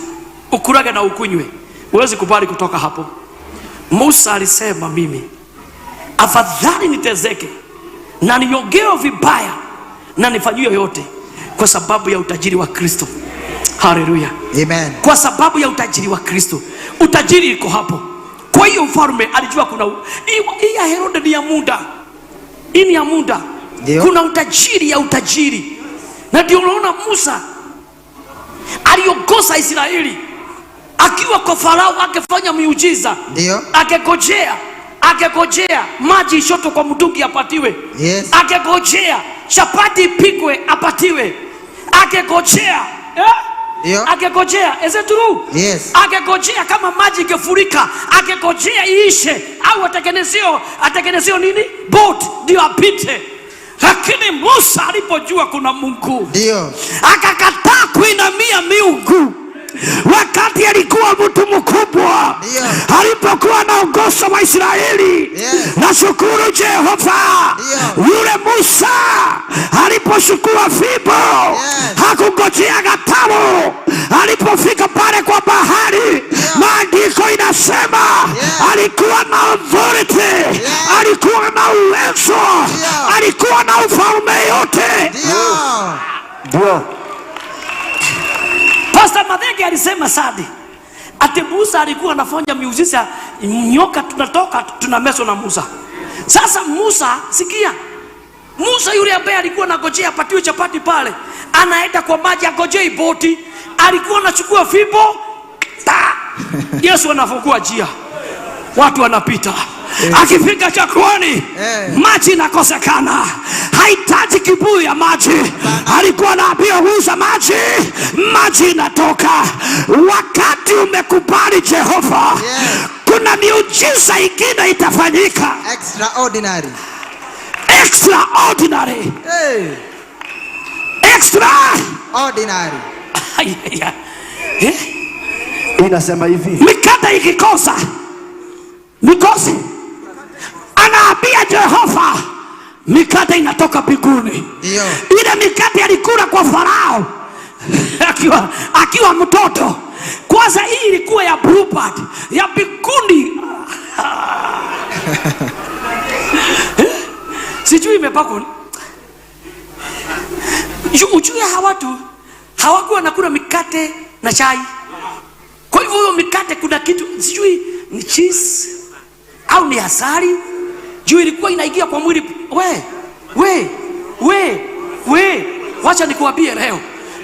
ukurage na ukunywe, huwezi kubali kutoka hapo. Musa alisema mimi afadhali nitezeke na niongewe vibaya na nifanyiwe yote kwa sababu ya utajiri wa Kristo. Haleluya. Amen. Kwa sababu ya utajiri wa Kristo. Utajiri iko hapo. Kwa hiyo mfalme alijua kuna hii ya Herode ni ya muda. Hii ni ya muda. Ndio. Kuna utajiri ya utajiri. Na ndio unaona Musa aliongoza Israeli akiwa kwa Farao akifanya miujiza. Ndio. Akegojea maji ishoto kwa mtungi apatiwe. Yes. Akegojea chapati ipikwe apatiwe. Akegojea, Ndio. Akegojea, is it true? Yes. Akegojea kama maji ingefurika, akegojea iishe au atengenezio nini? Boat ndio apite. Lakini Musa alipojua kuna Mungu, Ndio. akakataa kuinamia miungu. Wakati alikuwa mtu mkubwa, Ndio. alipokuwa anaongoza Waisraeli, Yes. nashukuru Jehova, Ndio. yule Musa alipochukua fimbo, Yes. hakungojea gatao. Alipofika pale kwa bahari, maandiko inasema Yes. alikuwa na authority, Yes. alikuwa na uwezo, Ndio. alikuwa na ufalme yote. Ndio. Ndio. Pastor Madhenge alisema sadi ati Musa alikuwa anafanya miujiza, nyoka tunatoka tunamezwa na Musa. Sasa Musa, sikia, Musa yule ambaye alikuwa anangojea apatiwe chapati pale, anaenda kwa maji angojei boti, alikuwa anachukua fimbo ta. Yesu anafungua njia, watu wanapita. Akifika chakwani, maji inakosekana, hahitaji kibuyu ya maji. Alikuwa anaambia gusa maji, maji inatoka. Wakati umekubali Jehova, Yes. kuna miujiza ingine itafanyika. Extraordinary. Extraordinary. Hey. Extraordinary. Inasema hivi, Mikate ikikosa mikosi, anaambia Jehova, mikate inatoka mbinguni. Ndio. Ile mikate alikula kwa Farao akiwa mtoto. Kwanza hii ilikuwa ya Bluebird, ya mbinguni. Sijui imepakwa. Ujue hawa watu hawakuwa wanakula mikate na chai. Kwa hivyo hiyo mikate kuna kitu sijui ni cheese au ni asali, juu ilikuwa inaingia kwa mwili. We, wacha nikuambie leo,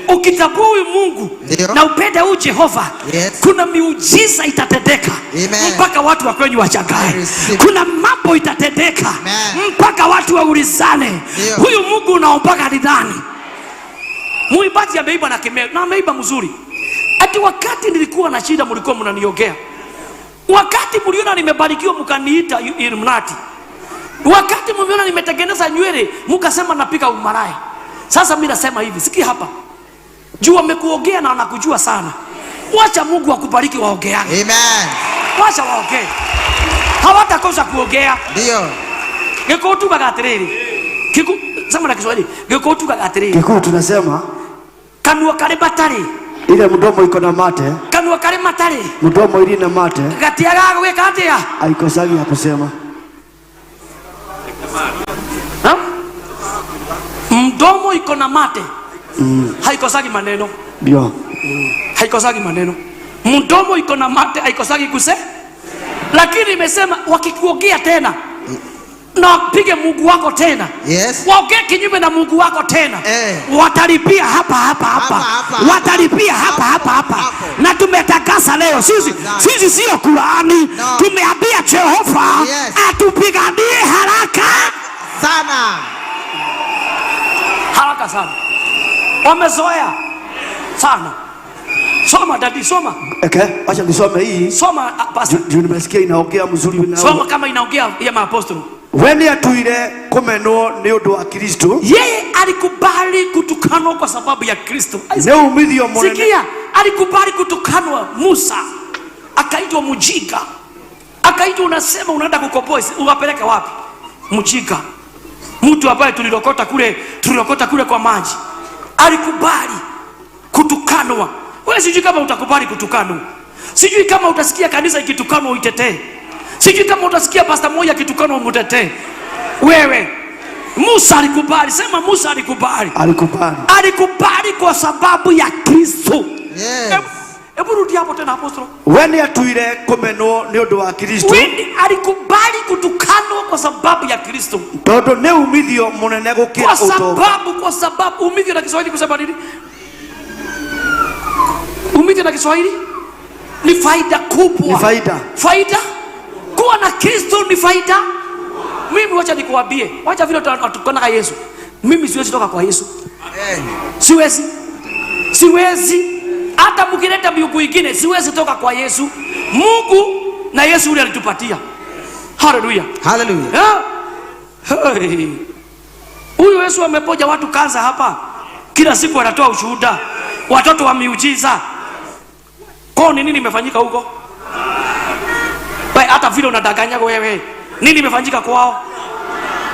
Ukitambua huyu Mungu Ndio. na upende huyu Jehova, Yes. kuna miujiza itatendeka Amen. mpaka watu wa kwenyu I washangae. receive. Kuna mambo itatendeka Amen. mpaka watu waulizane, Ndio. huyu Mungu unaombaga ni nani? Muimbaji ameimba na Kimeo na ameimba mzuri. Ati wakati nilikuwa na shida mlikuwa mnaniogea, wakati mliona nimebarikiwa mkaniita Illuminati, wakati mliona nimetengeneza nywele mkasema napika umalaya. Sasa mimi nasema hivi, sikia hapa, juu wamekuogea na wanakujua sana. Wacha Mungu akubariki waogeane, Amen. wacha waogee, hawatakosa kuogea. Ndio. Gĩkũyũ tugaga atĩrĩrĩ, sema na Kiswahili, gĩkũyũ tugaga atĩrĩrĩ, Kikuu tunasema kanua karĩ matarĩ, ile mdomo iko na mate, kanua karĩ matarĩ mdomo ili na mate gatiagaga gwĩka atĩa? haikosagi ya kusema. Ha? Mdomo iko na mate haikosagi maneno, Ndio. haikosagi maneno. Mdomo iko na mate haikosagi kuse, lakini imesema wakikuongea tena na wapige Mungu wako tena, Yes. waongee kinyume na Mungu wako tena, Eh. watalipia hapa hapa hapa, Hapa, hapa, watalipia hapa hapa hapa. Hapo. Na tumetakasa leo sisi, Asante. sisi sio Qurani, No. tumeambia Jehova Yes. atupiganie haraka Sana. haraka sana. Wamezoea sana. Soma dadi, soma Okay, acha nisome hii. soma, pastor. Juu nimesikia inaongea mzuri na Soma kama inaongea ya maapostolo. we nĩatuire kũmenwo nĩ ũndũ wa Kristo Yeye alikubali kutukanwa kwa sababu ya Kristo. nĩ umithio mũnene Sikia, alikubali kutukanwa. Musa akaitwa mjinga, akaitwa unasema unaenda kukomboa, uwapeleke wapi? Mjinga, mtu ambaye tulilokota kule kwa maji, alikubali kutukanwa. Wewe sijui kama utakubali kutukanwa, sijui kama utasikia kanisa ikitukanwa uitetee, sijui kama utasikia pasta mmoja akitukanwa umtetee. Wewe Musa alikubali, sema Musa alikubali alikubali. alikubali kwa sababu ya Kristo. Yes. Hebu rudi hapo tena apostolo. We nĩatuire kũmenwo nĩ ũndũ wa Kristo Windi alikubali kutukanwa kwa sababu ya Kristo, tondũ nĩ umithio mũnene gũkĩra kwa ũtonga. sababu kwa sababu umithio na Kiswahili kusema nini? Umithio na Kiswahili ni faida kubwa, Ni faida. Faida kuwa na Kristo ni faida. Mimi wacha nikuambie, wacha vile tunatukana Yesu, mimi siwezi toka kwa Yesu. Amen. Siwezi, siwezi. Hata mkileta miungu ingine siwezi toka kwa Yesu. Mungu na Yesu ule alitupatia. Haleluya. Hallelujah. Hey. Huyu Yesu amepoja watu kansa hapa, kila siku anatoa ushuhuda, watoto wa miujiza. Kwa ni nini imefanyika huko? We, hata vile unadanganya wewe, nini imefanyika kwao?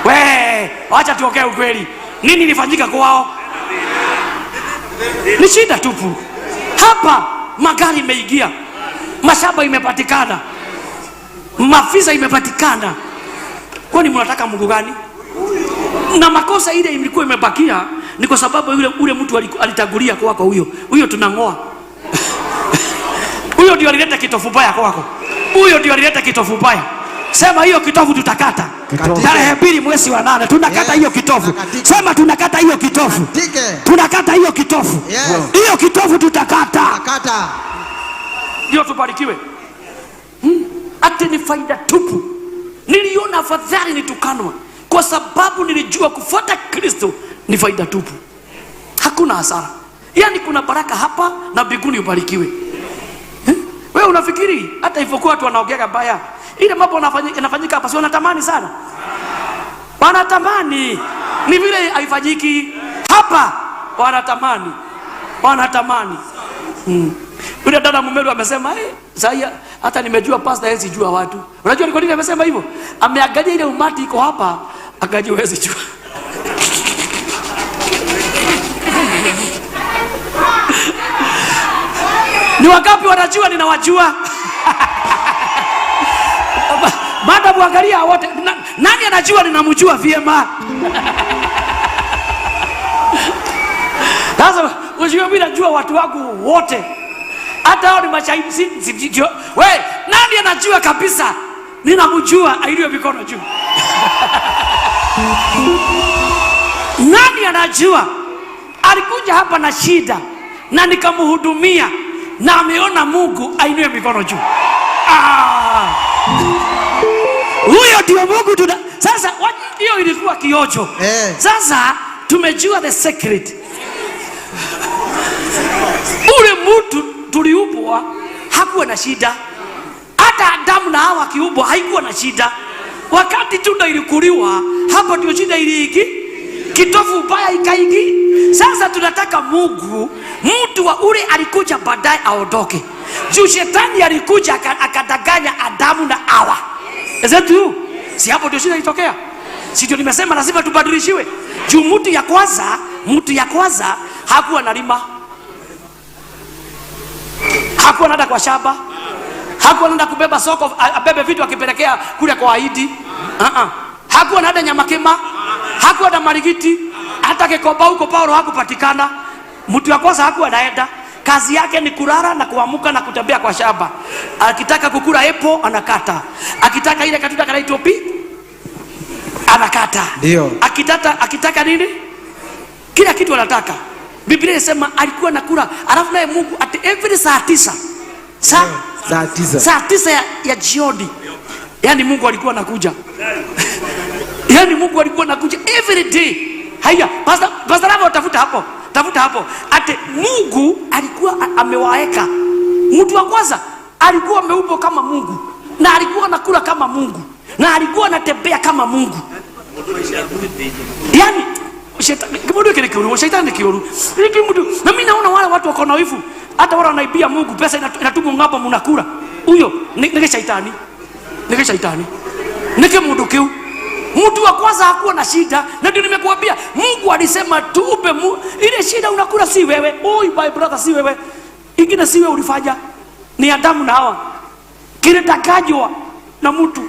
We, wacha tuongee ukweli, nini ilifanyika kwao? Ni shida tupu. Hapa magari imeingia, mashamba imepatikana, mafisa imepatikana. Kwani mnataka Mungu gani? Na makosa ile ilikuwa imebakia ni kwa sababu yule ule mtu alitangulia kwako, huyo huyo tunang'oa huyo ndio alileta kitofu baya kwako, huyo ndio alileta kitofu baya. Sema hiyo kitofu tutakata Kitofu. tarehe 2 mwezi wa 8 tunakata Yes, hiyo kitofu. tunakatika. Sema tunakata hiyo kitofu, Katike. tunakata hiyo kitofu, Yes. hiyo kitofu tutakata, Kata. ndio tubarikiwe. Ati ni faida tupu. Niliona afadhali nitukanwa kwa sababu nilijua kufuata Kristo ni faida tupu, hakuna hasara. Yaani kuna baraka hapa na mbinguni ubarikiwe. Eh? Wewe unafikiri hata hivyo watu wanaongea baya, ile mambo yanafanyika hapa, si wanatamani sana, wanatamani ni vile haifanyiki hapa, wanatamani, wanatamani. Yule dada Mumeru amesema sasa hata nimejua pastor hawezi jua watu. Unajua ni kwa nini amesema hivyo? Ameangalia ile umati iko hapa, akajua hawezi jua. Ni wangapi wanajua ninawajua? Baada muangalia wote, nani anajua ninamjua vyema? Sasa unajua mimi najua watu wangu wote. Hata hao ni mashahidi we, nani anajua kabisa ninamjua ainue mikono juu. Nani anajua? Alikuja hapa na shida na nikamhudumia na ameona Mungu, ainue mikono juu. Ah! Huyo ndio Mungu tuna. Sasa hiyo ilikuwa kiojo. Sasa tumejua the secret. Ule mtu tuliumbwa hakuwa na shida. Hata Adamu na Hawa akiumbwa haikuwa na shida. Wakati tunda ilikuliwa, hapo ndio shida iliingi. Kitovu ubaya ikaingi. Sasa tunataka Mungu, mtu wa ule alikuja baadaye aondoke. Juu shetani alikuja akadanganya Adamu na Hawa. Is that true? Si hapo ndio shida ilitokea? Si ndio nimesema lazima tubadilishiwe. Juu mtu ya kwanza hakuwa analima. Hakuwa anaenda kwa shamba. Hakuwa anaenda kubeba soko, abebe vitu akipelekea kule kwa Ahidi. Hakuwa anaenda Nyamakima. Hakuwa na Marigiti. Hata Gikomba huko Paulo hakupatikana. Mtu wa kwanza hakuwa anaenda. Kazi yake ni kulala na kuamuka na kutembea kwa shamba. Akitaka kukula apple anakata. Akitaka ile katunda kanaitwa pi anakata. Ndio. Akitaka nini? Kila kitu anataka. Biblia inasema alikuwa anakula. Alafu naye Mungu at every saa 9. Saa 9. Saa 9 ya jioni. Yaani Mungu alikuwa anakuja. Yaani Mungu alikuwa anakuja every day. Haya, Pastor Ravo, tafuta hapo. Tafuta hapo. Ate Mungu alikuwa amewaeka. Mtu wa kwanza alikuwa ameumbwa kama Mungu. Na alikuwa anakula kama Mungu. Na alikuwa anatembea kama Mungu. Yaani shetani kimundu kile kiuru, shetani kiuru. Hiki mtu, na mimi naona wale watu wako na wivu. Hata wale wanaibia Mungu pesa inatumwa ng'ambo mnakula. Huyo ni shetani. Ni shetani. Ni kimundu kiu. Mtu wa kwanza hakuwa na shida, na ndio nimekuambia Mungu alisema tupe ile shida unakula si wewe. Oi my brother, si wewe. Ingine si wewe ulifanya. Ni Adamu na Hawa. Kile takajwa na mtu.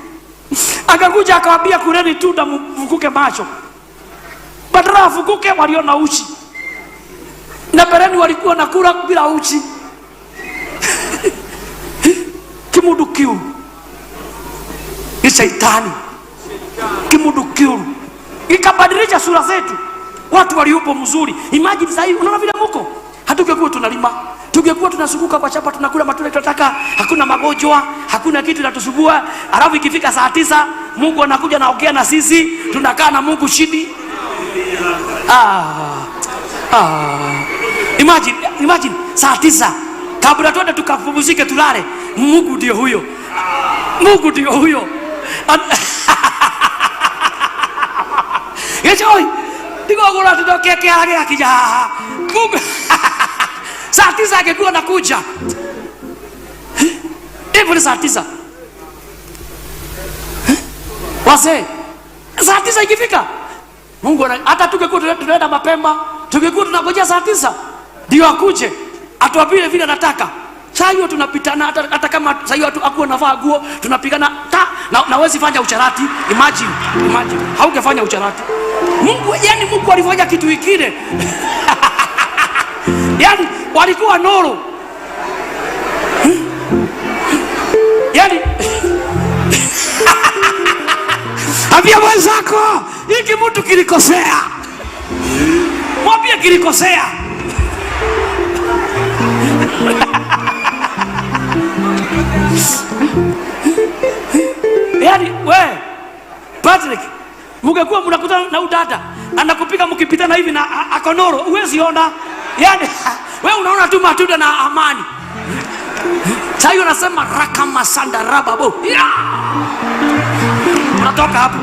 Akakuja akawaambia kuleni tunda mfukuke macho. Badala afukuke waliona uchi. Na bereni walikuwa nakula bila uchi. Kimundu kiu. Ni shetani. Kimundu kiu. Ikabadilisha sura zetu. Watu waliupo mzuri. Imagine sasa hivi unaona vile muko? Hatungekuwa tunalima. Tungekuwa tunazunguka kwa shamba tunakula matunda tunataka, hakuna magonjwa, hakuna kitu kinatusumbua. Alafu ikifika saa 9 Mungu anakuja naongea na sisi, tunakaa na Mungu chini. Imagine saa 9 kabla twende tukapumzike tulale. Mungu ndio huyo. Mungu ndio huyo. Yesu oi, ndigogora tutoke kiage akija haha. Mungu saa 9 angekuwa nakuja. Every saa 9. Wazee, saa 9 ikifika Mungu hata tungekuwa tunaenda mapema, tungekuwa tunangojea saa 9 ndio akuje atuambie vile anataka. Saa hiyo tunapitana, hata kama saa hiyo hakuwa anavaa nguo, tunapigana ta, na huwezi fanya ucharati. Imagine haungefanya ucharati. Mungu, yani Mungu alifanya kitu kingine. Yani walikuwa nuru. Yani ambia mwenzako hiki mtu kilikosea. Mwambie kilikosea. Yani we Patrick, mungekuwa mnakutana na udada anakupiga mkipitana hivi na akonoro, huwezi ona. Yani we unaona tu matunda na amani. Sasa hiyo nasema rakamasanda rababo. Yeah! Unatoka hapo.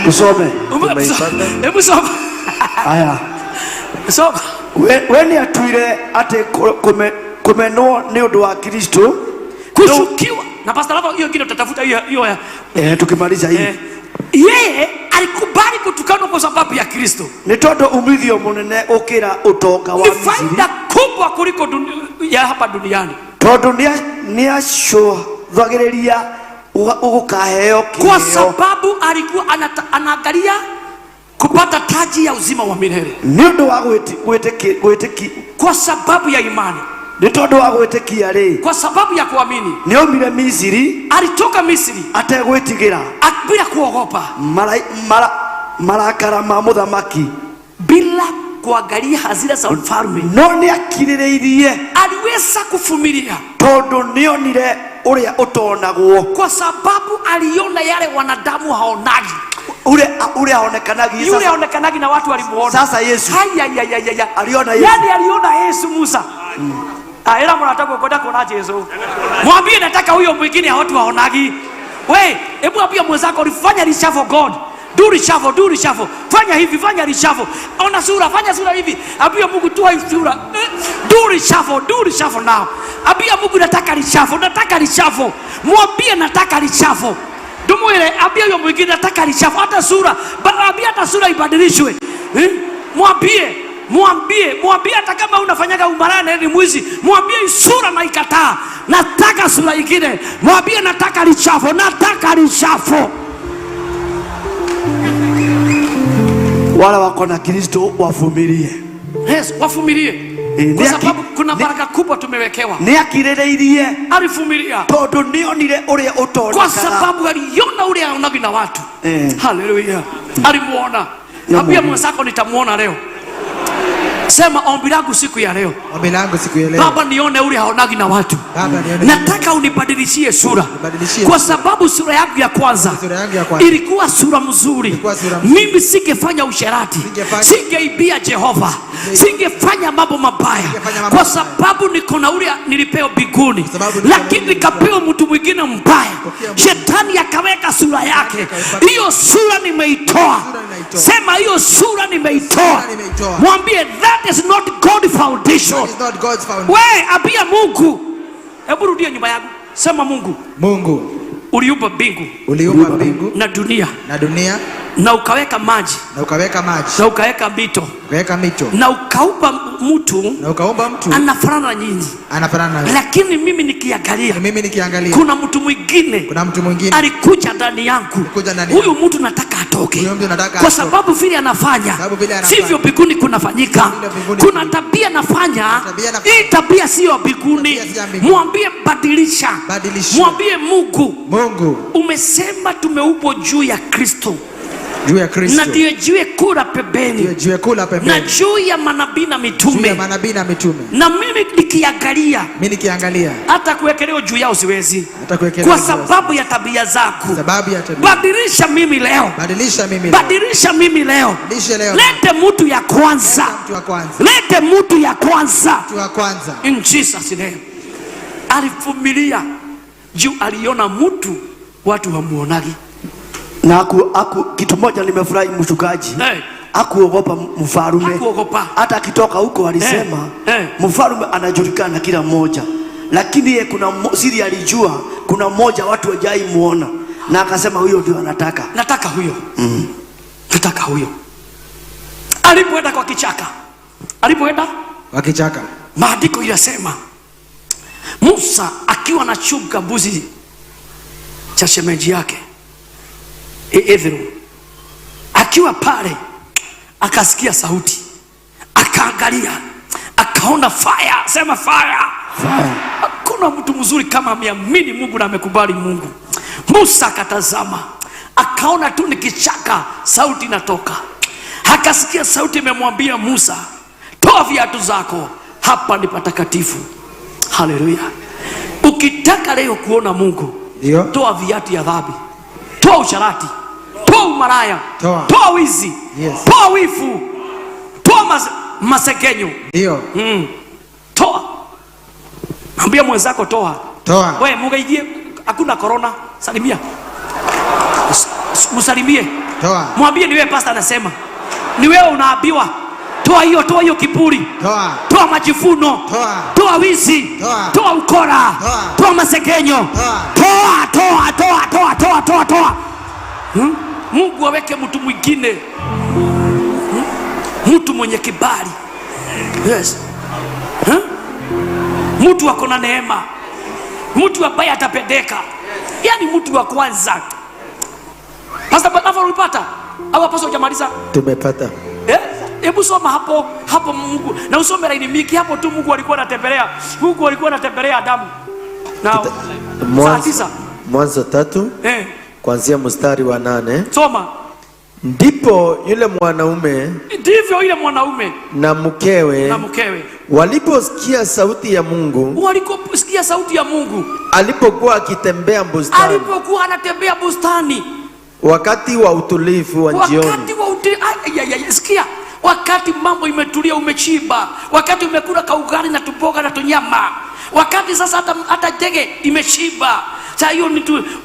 Tusome. Hebu soma. Aya. Soma. We ni atuire ate kumenwo ni undu wa Kristo. Kushukiwa. Na pastor hapo hiyo ingine tutatafuta hiyo ya. Tukimaliza hii. Yeye alikubali kutukanwa kwa sababu ya Kristo. Ni tondu umithio munene ukira utonga wa Ni Misri. faida kubwa kuliko ya hapa duniani. Tondu niacũthagĩrĩria ugukaheo Kwa kĩheo. sababu alikuwa anaangalia kupata taji ya uzima wa milele. Ni undu wa Kwa sababu ya imani. Nĩ tondũ wa gwĩtĩkia rĩ, Kwa sababu ya kuamini nĩaumire Misiri alitoka Misri ategwĩtigĩra bila kuogopa, marakara ma mũthamaki, bila kuangalia hasira za mfalme. No nĩakirĩrĩirie Aliweza kuvumilia tondũ nĩonire ũrĩa ũtonagwo, kwa sababu aliona yale wanadamu haonagi, ũrĩa aonekanagi yule sasa, haonekanagi na watu walimuona. Sasa Yesu Haya, ya, ya, ya, ya. Aliona Yesu. Yani aliona Yesu Musa. Ila mnataka kwenda kuona Yesu, mwambie nataka huyo mwingine watu haonagi. We, hebu ambia mwenzako ulifanya reshuffle God. Do reshuffle, do reshuffle. Fanya hivi, fanya reshuffle. Ona sura, fanya sura hivi. Ambia Mungu toa hii sura. Do reshuffle, do reshuffle now. Ambia Mungu nataka reshuffle, nataka reshuffle. Mwambie nataka reshuffle. Dumwile, ambia huyo mwingine nataka reshuffle hata sura. Ambia hata sura ibadilishwe. Mwambie, mwambie, mwambie hata kama unafanyaga umarane ni mwizi, mwambie hii sura naikataa. Nataka sura nyingine. Mwambie nataka reshuffle, nataka reshuffle. Wala wako na Kristo wavumilie. Yes, wavumilie. Kwa sababu kuna baraka kubwa tumewekewa. Nĩakirĩrĩirie Alivumilia tondũ nĩonire ũrĩa kwa ũtonekaga. sababu aliona ule aonagi na watu. Haleluya. Alimuona. Ambia mwenzako nitamuona leo. Sema ombi langu siku ya leo. Ombi langu siku ya leo. Baba nione ule haonagi na watu. Baba nione. Nataka unibadilishie sura. Nibadilishie. Kwa sababu sura yangu ya kwanza Sura yangu ya kwanza ilikuwa sura mzuri. Ilikuwa sura mzuri. Mimi singefanya usherati. Singefanya. Singeibia Jehova. Singefanya mambo mabaya. Singefanya mambo Kwa mabaya. sababu niko na ule nilipewa mbinguni. Kwa sababu niko na Lakini ule nikapewa mtu mwingine mbaya. Pokea mtu. Shetani akaweka sura yake. Akaipaka. Hiyo sura nimeitoa. Sura ninaitoa. Sema hiyo sura nimeitoa. Sura nimeitoa. Mwambie that is not God foundation. That is not God's foundation. We ambia Mungu. Hebu rudia nyuma yangu. Sema Mungu, Mungu, uliumba mbingu uliumba mbingu na dunia na dunia na ukaweka maji na ukaweka maji na ukaweka mito ukaweka mito na ukaumba mtu na ukaumba mtu anafanana na nyinyi, anafanana na lakini mimi nikiangalia mimi nikiangalia kuna mtu mwingine kuna mtu mwingine alikuja ndani yangu. Alikuja ndani Huyu mtu nataka atoke, Huyu mtu nataka kwa atoke. sababu vile anafanya Sababu vile anafanya. sivyo mbinguni kunafanyika. Sivyo mbinguni Kuna tabia nafanya, Tabia nafanya. hii tabia siyo mbinguni. Tabia si ya mbinguni. Mwambie badilisha, Badilisha. mwambie Mungu, Mungu umesema tumeumbwa juu ya Kristo juu ya Kristo na ndiyo jiwe kuu la pembeni jiwe kuu la na pembeni juu ya manabii na juu ya mitume. manabii na mitume. Na mimi nikiangalia Mimi nikiangalia hata kuwekelewa juu yao siwezi, hata kuwekelewa kwa juu yao. sababu ya tabia zako. Sababu ya tabia. Badilisha mimi leo, Badilisha mimi leo. badilisha mimi leo. Badilisha leo. Lete mtu ya kwanza, Leta mtu wa kwanza. lete mtu ya kwanza. Mtu wa kwanza. In Jesus name. Alivumilia juu aliona mtu watu wamuonagi. Na kitu moja nimefurahi mchungaji. Hakuogopa mfalme. Hakuogopa. Hata akitoka huko alisema mfalme anajulikana kila mmoja. Lakini yeye kuna siri alijua, kuna mmoja watu hawajai muona. Na akasema huyo ndio anataka. Nataka huyo. Nataka huyo. Alipoenda kwa kichaka. Alipoenda kwa kichaka. Maandiko inasema Musa akiwa anachunga mbuzi cha shemeji yake Ethro, akiwa pale akasikia sauti, akaangalia, akaona fire. Sema fire. Fire. Hakuna mtu mzuri kama ameamini Mungu na amekubali Mungu. Musa akatazama, akaona tu ni kichaka, sauti inatoka. Akasikia sauti imemwambia Musa, toa viatu zako, hapa ni patakatifu. Haleluya. Ukitaka leo kuona Mungu, Ndio. toa viatu ya dhambi, toa usharati, toa umaraya, Toa. wizi, Yes. toa wifu, toa masegenyo. Ndio. Toa. Ambia mwenzako toa. Toa. We mugeithie, hakuna corona, salimia. Msalimie. Toa. Mwambie ni wewe pastor anasema. Ni wewe unaambiwa. Toa hiyo, toa hiyo kiburi. Toa. Toa majivuno. Toa. Toa wizi. Toa. Toa ukora. Toa. Toa masegenyo. Toa. Toa, toa, toa, toa, toa, toa, toa. Mungu aweke mtu mwingine. Mtu mwenye kibali. Yes. Mtu ako na neema. Mtu ambaye atapendeka. Yaani mtu wa kwanza. Pastor Bernard ulipata? Au pastor hujamaliza? Tumepata. Hebu soma hapo hapo Mungu na usome laini miki hapo tu. Mungu alikuwa anatembelea, Mungu alikuwa anatembelea Adamu na saa 9. Mwanzo 3 kuanzia mstari wa 8. Soma. Ndipo yule mwanaume, ndivyo yule mwanaume na mkewe, waliposikia sauti ya Mungu, waliposikia sauti ya Mungu alipokuwa akitembea bustani, alipokuwa anatembea bustani wakati wa utulivu wa jioni, wakati wa sikia, wakati mambo imetulia, umechimba, wakati umekula kaugali na tuboga na tunyama, wakati sasa hata jege imeshiba. Sasa hiyo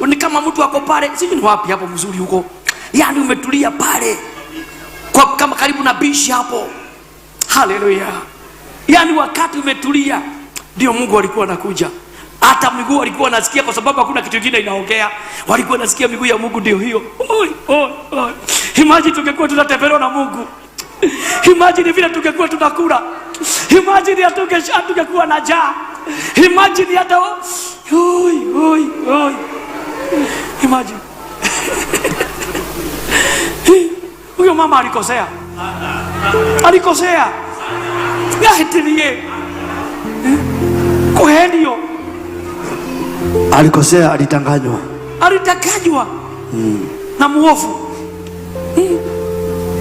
ni kama mtu ako pale, sijui ni wapi hapo mzuri huko, yani umetulia pale kwa, kama karibu na bishi hapo. Haleluya! Yani wakati umetulia ndio Mungu alikuwa anakuja. Hata miguu alikuwa anasikia, kwa sababu hakuna kitu kingine inaongea. Walikuwa nasikia miguu ya Mungu ndio hiyo. Oi, oi, oi. Imagine tungekuwa tunatembelewa na Mungu. Imagine vile tungekuwa tunakula. Imagine hatungekuwa na njaa. Imagine hata oi, oi, oi. Imagine. Huyo mama alikosea. Alikosea. Yahitirie. Kuhendio. Alikosea, alitanganywa. Alitanganywa na muovu.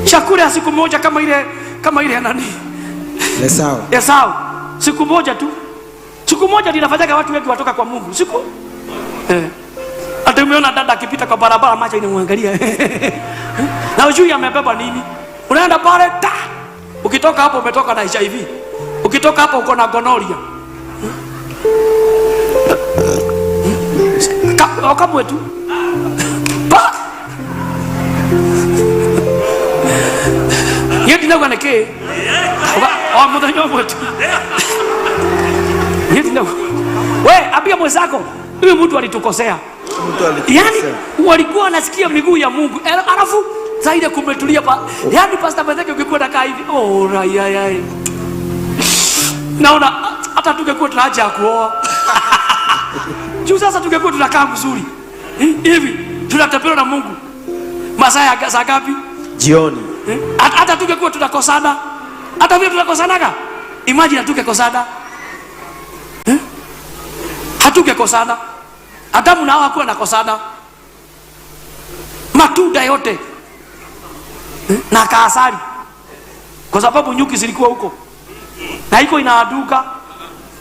Chakula ya siku moja kama ile nani? Esau. Esau. Siku moja tu. Siku moja linafanyaga watu wengi watoka kwa Mungu. Siku. Hata umeona dada akipita kwa barabara macho inamwangalia. Na ujui amebeba nini? Unaenda pale ta. Ukitoka hapo umetoka na HIV. Ukitoka hapo uko na gonorrhea. Kamwe tu. Pa. Yeye ndinagwa neke. O muthenya ũmwe tu. Yeye ndinagwa. We, ambia mwenzako, huyu mtu alitukosea. Mtu alitukosea. Yaani walikuwa wanasikia miguu ya Mungu. Alafu zaidi kumetulia pa. Yaani pastor mwenzake ungekuwa nakaa hivi. Oh, rai ai. Naona hata tungekuwa tunaacha kuoa. Juu sasa tungekuwa tunakaa mzuri. Hivi tunatembea na Mungu. Masaa ya saa ngapi? Jioni. Hata tungekuwa tunakosana. Hata vile tunakosanaga. Imagine hatungekosana. Hatungekosana. Adamu na Hawa hakuwa nakosana. Matunda yote. Na kaasali. Kwa sababu nyuki zilikuwa huko. Na iko inaaduka.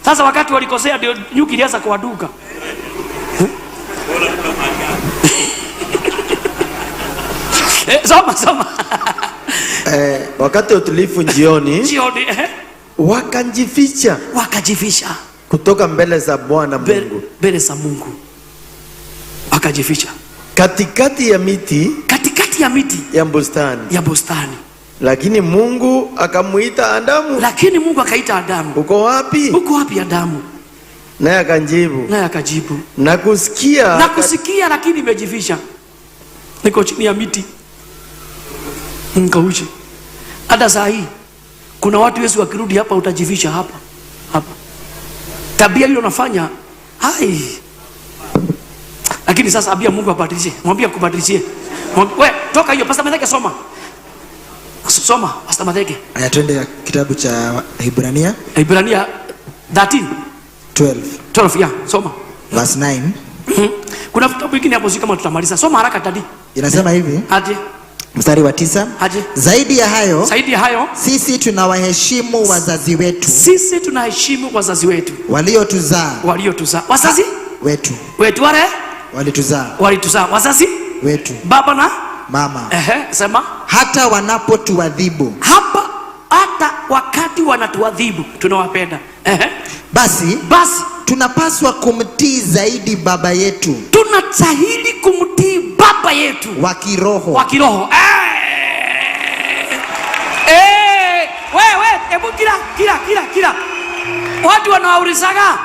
Sasa wakati walikosea ndio nyuki ilianza kuaduka. Soma soma. Wakati utulivu jioni, jioni, wakajificha. Wakajificha kutoka mbele za Bwana Mungu. Mbele za Mungu. Wakajificha. Katikati ya miti, katikati ya miti ya bustani. Ya bustani. Lakini Mungu akamuita Adamu. Lakini Mungu akaita Adamu. Uko wapi? Uko wapi Adamu? Naye akajibu. Naye akajibu. Nakusikia. Nakusikia lakini nimejificha. Niko chini ya miti. Nikauche. Hata saa hii kuna watu Yesu akirudi hapa utajificha hapa. Hapa. Tabia hiyo unafanya, hai. Lakini sasa ambia Mungu abadilishe. Mwambie akubadilishie. We, toka hiyo Pastor Matheke soma. Soma Pastor Matheke. Aya, twende kitabu cha Ibrania. Ibrania 13 12. 12, yeah, soma. Verse 9. Kuna vitabu vingine hapo si kama tutamaliza. Soma haraka tadi. Inasema hivi. Aje. Mstari wa 9. Aje. Zaidi ya hayo, zaidi ya hayo, sisi tunawaheshimu wazazi wetu. Sisi tunaheshimu wazazi wetu. Waliotuzaa. Waliotuzaa. Wazazi wetu. Wetu wale walituzaa. Walituzaa. Wazazi wetu. Baba na mama. Sema. Hata wanapotuadhibu. Hapa hata wakati wanatuadhibu tunawapenda. Basi, basi tunapaswa kumtii zaidi baba yetu. Tunastahili kumtii baba yetu wa kiroho. Wa kiroho. Wewe, hebu kila. Watu wanawaulizaga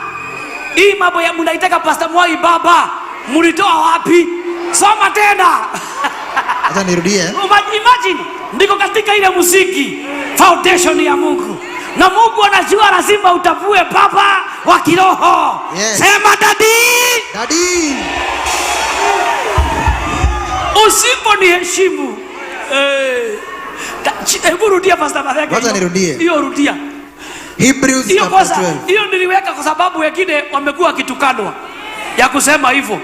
hii mambo ya mnaitaka Pastor Mwai baba, mlitoa wapi? Soma tena. Acha nirudie. Imagine ndiko katika ile muziki foundation ya Mungu. Na Mungu anajua lazima utavue baba wa kiroho. Yes. Sema daddy. Daddy. Usiponiheshimu. Hebu rudia, Pastor Mathenge. Wacha nirudie. Hiyo rudia. Hebrews Hiyo chapter kwanza, 12. hiyo niliweka kwa sababu wengine wamekuwa wakitukanwa ya kusema hivyo,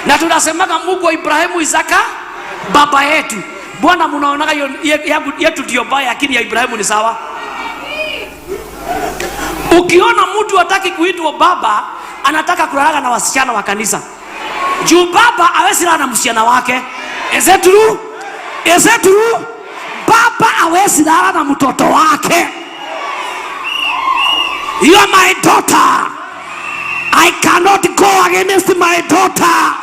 na tunasemaga Mungu wa Ibrahimu, Isaka baba yetu. Bwana, mnaonaga hiyo yetu ndio mbaya, lakini ya Ibrahimu ni sawa. Ukiona mtu hataki kuitwa baba, anataka kulalaga na wasichana wa kanisa, juu baba hawezi lala na msichana wake. Is it true? Is it true? Baba hawezi lala na mtoto wake. You are my daughter. I cannot go against my daughter.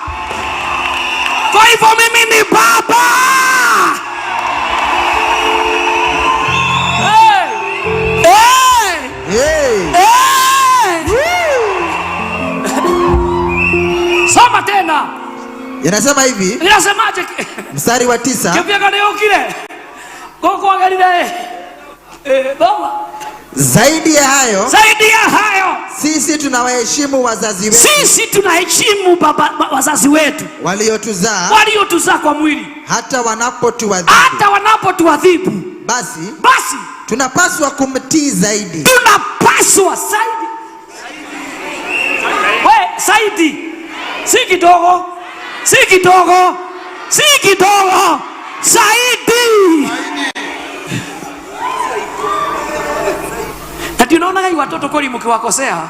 Kwa hivyo mimi ni baba. Hey! Hey! Hey. Hey! Soma tena. Inasema hivi, Inasemaje? mstari wa 9. Kĩbĩaga nĩ ũkire. Gũkwagerire. Baba. Zaidi ya hayo, Zaidi ya hayo, sisi tunawaheshimu wazazi wetu sisi tunaheshimu baba wazazi wetu waliotuzaa, waliotuzaa kwa mwili, hata wanapotuadhibu. Hata wanapotuadhibu. Basi Basi tunapaswa kumtii zaidi. Tunapaswa zaidi. We, zaidi. Si kidogo. Si kidogo. Si kidogo. Zaidi. Na tunaona hii watoto kweli mkiwakosea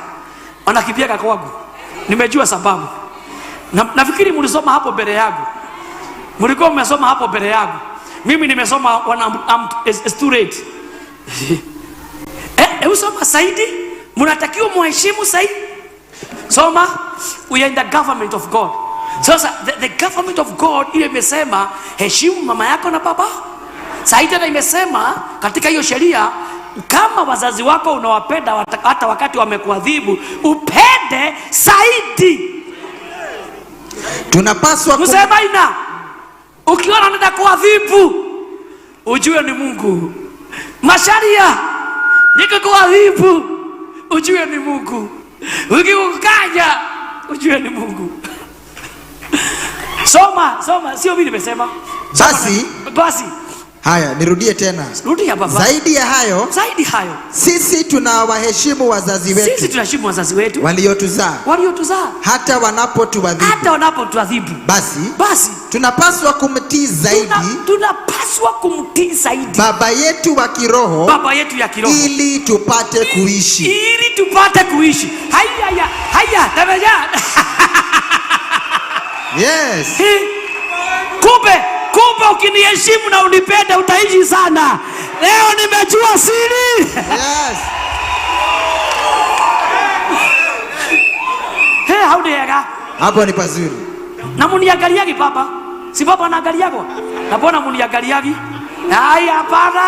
wanakimbiaga kwangu. Nimejua sababu. Na, nafikiri mlisoma hapo mbele yangu. Mlikuwa mmesoma hapo mbele yangu. Mimi nimesoma when it's too late. Usoma zaidi. Mnatakiwa muheshimu zaidi. Soma, we are in the government of God. Sasa the government of God ile imesema heshimu mama yako na baba. Sasa tena imesema katika hiyo sheria kama wazazi wako unawapenda hata wakati wamekuadhibu, upende zaidi. Tunapaswa Msema ina. Ukiona unaenda kuadhibu, ujue ni Mungu. Masharia nikikuadhibu, ujue ni Mungu. Ukikukanya, ujue ni Mungu. Soma, soma, sio mimi nimesema. Soma. Basi. Basi. Haya, nirudie tena. Rudia baba. Zaidi ya hayo, Zaidi hayo, sisi tunawaheshimu wazazi sisi wetu tunaheshimu wazazi wetu waliotuzaa, waliotuzaa, hata wanapotuadhibu. hata wanapotuadhibu. Basi Basi tunapaswa kumtii zaidi tunapaswa kumtii zaidi baba yetu wa kiroho, baba yetu ya kiroho, ili tupate kuishi. ili tupate kuishi. Haya ya haya, tameja. Yes. Kumbe ukiniheshimu na unipende utaishi sana. Leo nimejua siri. Yes. Hey, hau ni hega. Hapo ni pazuri. Na muniangaliagi baba. Si baba anaangaliagwa? Na mbona muniangaliagi? Ai, hapana.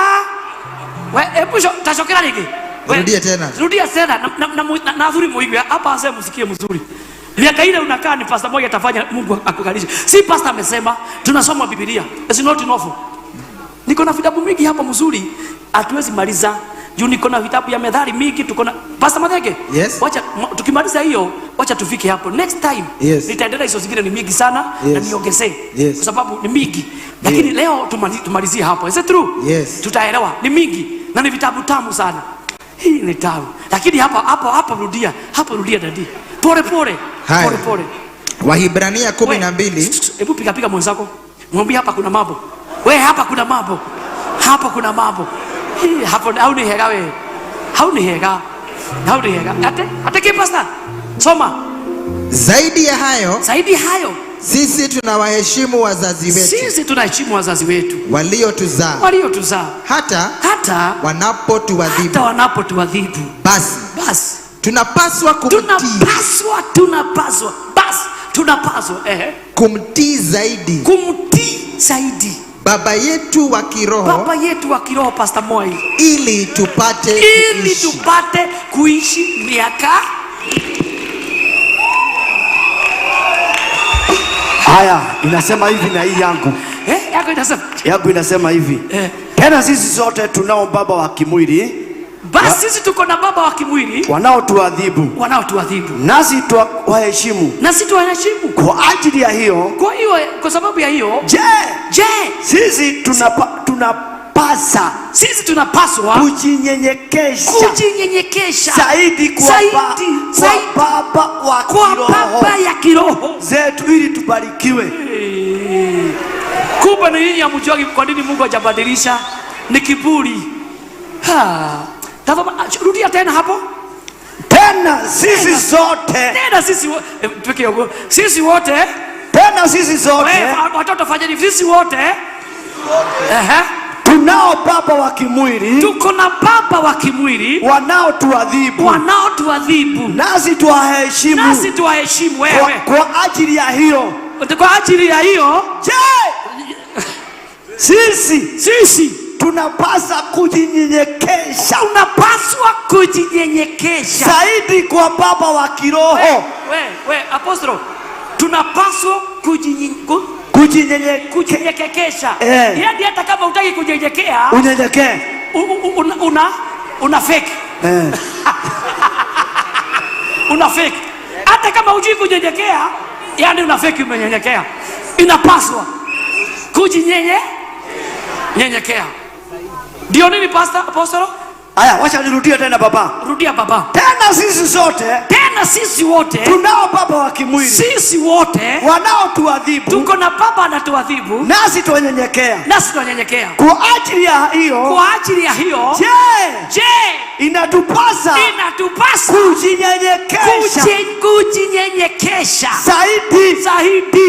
We, hebu tachokera rĩngĩ. We, Rudia tena. Rudia tena. Na athuri muigue. Hapa ase msikie mzuri. Miaka ile unakaa ni pastor moja atafanya Mungu akukalishe. Si pastor amesema, tunasoma Biblia. It's not enough. Niko na vitabu mingi hapa mzuri, hatuwezi maliza. Juu niko na vitabu ya methali mingi, tuko na Pastor Mathenge. Yes. Wacha tukimaliza hiyo, wacha tufike hapo. Next time Yes. nitaendelea hizo zingine ni mingi sana na Yes. niongezee. Yes. Kwa sababu ni mingi. Lakini leo tumalizie hapo. Is it true? Yes. Tutaelewa, ni mingi na ni vitabu tamu sana. Hii ni tamu. Lakini hapa hapa hapa rudia, hapa rudia dadi. Pole pole. Haya. Pole pole. Wahibrania 12. Hebu piga piga mwenzako. Mwambie hapa kuna mambo. We, hapa kuna mambo. Hapa kuna mambo. Hii hapo au ni hega we. Hau ni hega. Hau ni hega. Ate ki pastor. Soma. Zaidi ya hayo, Zaidi hayo, sisi tunawaheshimu wazazi wetu sisi tunaheshimu wazazi wetu waliotuzaa, waliotuzaa, hata hata wanapotuadhibu. wanapotuadhibu. Basi Basi tunapaswa kumtii, tunapaswa, basi tunapaswa kumtii zaidi kumtii zaidi baba yetu wa kiroho, baba yetu wa kiroho Pastor Moi, ili tupate ili kuishi. tupate kuishi miaka. Haya, inasema hivi na hii yangu. Yako inasema. Yangu inasema hivi. Tena sisi sote tunao baba wa kimwili. Basi sisi tuko na baba wa kimwili wanaotuadhibu. Wanaotuadhibu. Nasi tuwaheshimu. Nasi tuwaheshimu. Kwa ajili ya hiyo. Kwa hiyo, kwa sababu ya hiyo. Je, Je, sisi tunapaswa Inatupasa, sisi tunapaswa kujinyenyekesha, kujinyenyekesha zaidi kwa baba wa kiroho, baba ya kiroho zetu ili tubarikiwe. Kumbe ni nini hamjuagi kwa nini Mungu hajabadilisha? Ni kiburi. Ha. Tazama, rudia tena hapo. Tena sisi zote. Tena sisi sisi wote. Tena sisi zote. Watoto fanyeni sisi wote. Tunao baba wa kimwili. Tuko na baba wa kimwili wanaotuadhibu. Wanaotuadhibu. Nasi tuwaheshimu. Nasi tuwaheshimu wewe. Kwa ajili ya hiyo. Kwa ajili ya hiyo. Je, sisi tunapasa kujinyenyekesha. Tunapaswa kujinyenyekesha zaidi kwa baba wa kiroho. We apostolo, tunapaswa kujinyenyekesha. Yaani hata kama hutaki kunyenyekea, unyenyekee. Una fake. Una fake. Hata kama hujui kunyenyekea, yani una fake umenyenyekea. Inapaswa kujinyenyekea. Ndio nini pastor apostolo? Aya, wacha nirudie tena baba. Rudia baba. Tena sisi zote, tena sisi wote tunao baba wa kimwili. Sisi wote wanaotuadhibu. Tuko na baba anatuadhibu. Nasi tunyenyekea. Nasi tunyenyekea. Kwa ajili ya hiyo. Kwa ajili ya hiyo. Je, inatupasa kujinyenyekesha. Kujinyenyekesha zaidi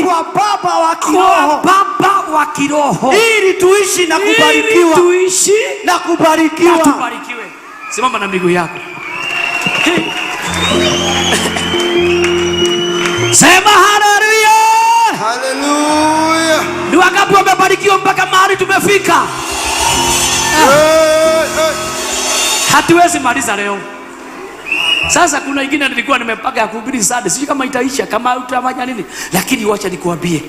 kwa baba wa kiroho. Kwa baba wa kiroho. Ili tuishi na kubarikiwa. Ili tuishi na kubarikiwa. Na tubarikiwe. Simama na miguu yako. Hey. Sema haleluya. Haleluya. Ni wangapi wamebarikiwa mpaka mahali tumefika? Hey, hey. Hatuwezi maliza leo. Sasa kuna ingine nilikuwa nimepaka ya kuhubiri sana, sijui kama itaisha, kama utafanya nini, lakini wacha nikuambie,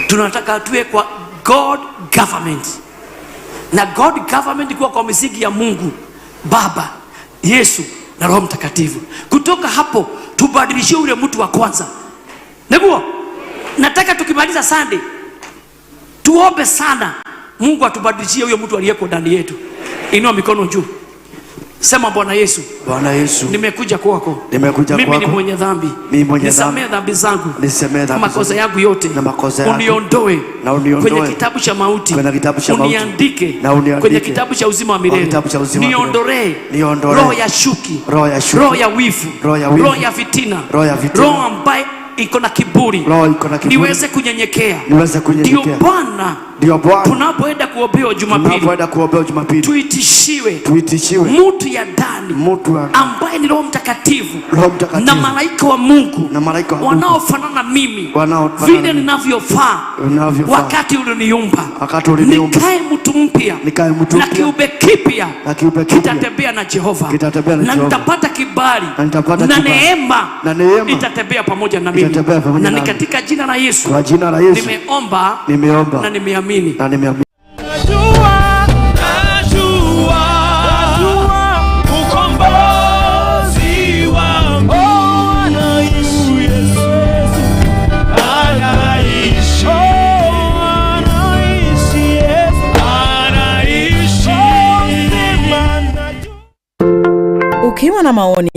tunataka tuwe kwa God government. Na God government kuwa kwa misingi ya Mungu Baba, Yesu na Roho Mtakatifu. Kutoka hapo tubadilishie ule mtu wa kwanza. Neguo, nataka tukimaliza Sunday tuombe sana Mungu atubadilishie huyo mtu aliyeko ndani yetu. Inua mikono juu. Sema Bwana Yesu. Bwana Yesu, nimekuja kwako. Nimekuja kwako. Mimi ni mwenye dhambi. Mimi mwenye dhambi. Nisamehe dhambi zangu. Nisamehe dhambi. Makosa yangu yote. Na makosa yangu. Uniondoe. Na uniondoe. Kwenye kitabu cha mauti. Kwenye kitabu cha mauti. Uniandike. Na uniandike. Kwenye kitabu cha uzima wa milele. Kitabu cha uzima wa milele. Niondolee. Niondolee. Roho ya shuki. Roho ya shuki. Roho ya wivu. Roho ya wivu. Roho ya fitina. Roho ya fitina. Roho ambaye iko na kiburi. Roho iko na kiburi. Niweze kunyenyekea. Niweze kunyenyekea. Ndio Bwana. Ndio Bwana. Tunapoenda kuombewa Jumapili. Tunapoenda kuombewa Jumapili. Tuitishiwe. Tuitishiwe. Mtu ya ndani. Mtu ambaye ni Roho Mtakatifu. Roho Mtakatifu. Na malaika wa Mungu. Na malaika wa Mungu. Wanaofanana mimi. Wanaofanana vile ninavyofaa. Ninavyofaa. Wakati uliniumba. Wakati uliniumba. Nikae mtu mpya. Nikae mtu mpya. Na kiumbe kipya. Na kiumbe kipya. Kitatembea na Jehova. Kitatembea na Na Jehova. nitapata kibali. Na nitapata na kibali. neema. Na neema. Itatembea pamoja na mimi. Itatembea pamoja Na ni nami. katika jina la Yesu. Kwa jina la Yesu. Nimeomba. Nimeomba. Na nimeamini. Na nimeamini. Najua, najua ukombozi wangu. Oh, anaishi Yesu, anaishi. Oh, anaishi Yesu, anaishi. Oh, sema najua. Ukiwa na maoni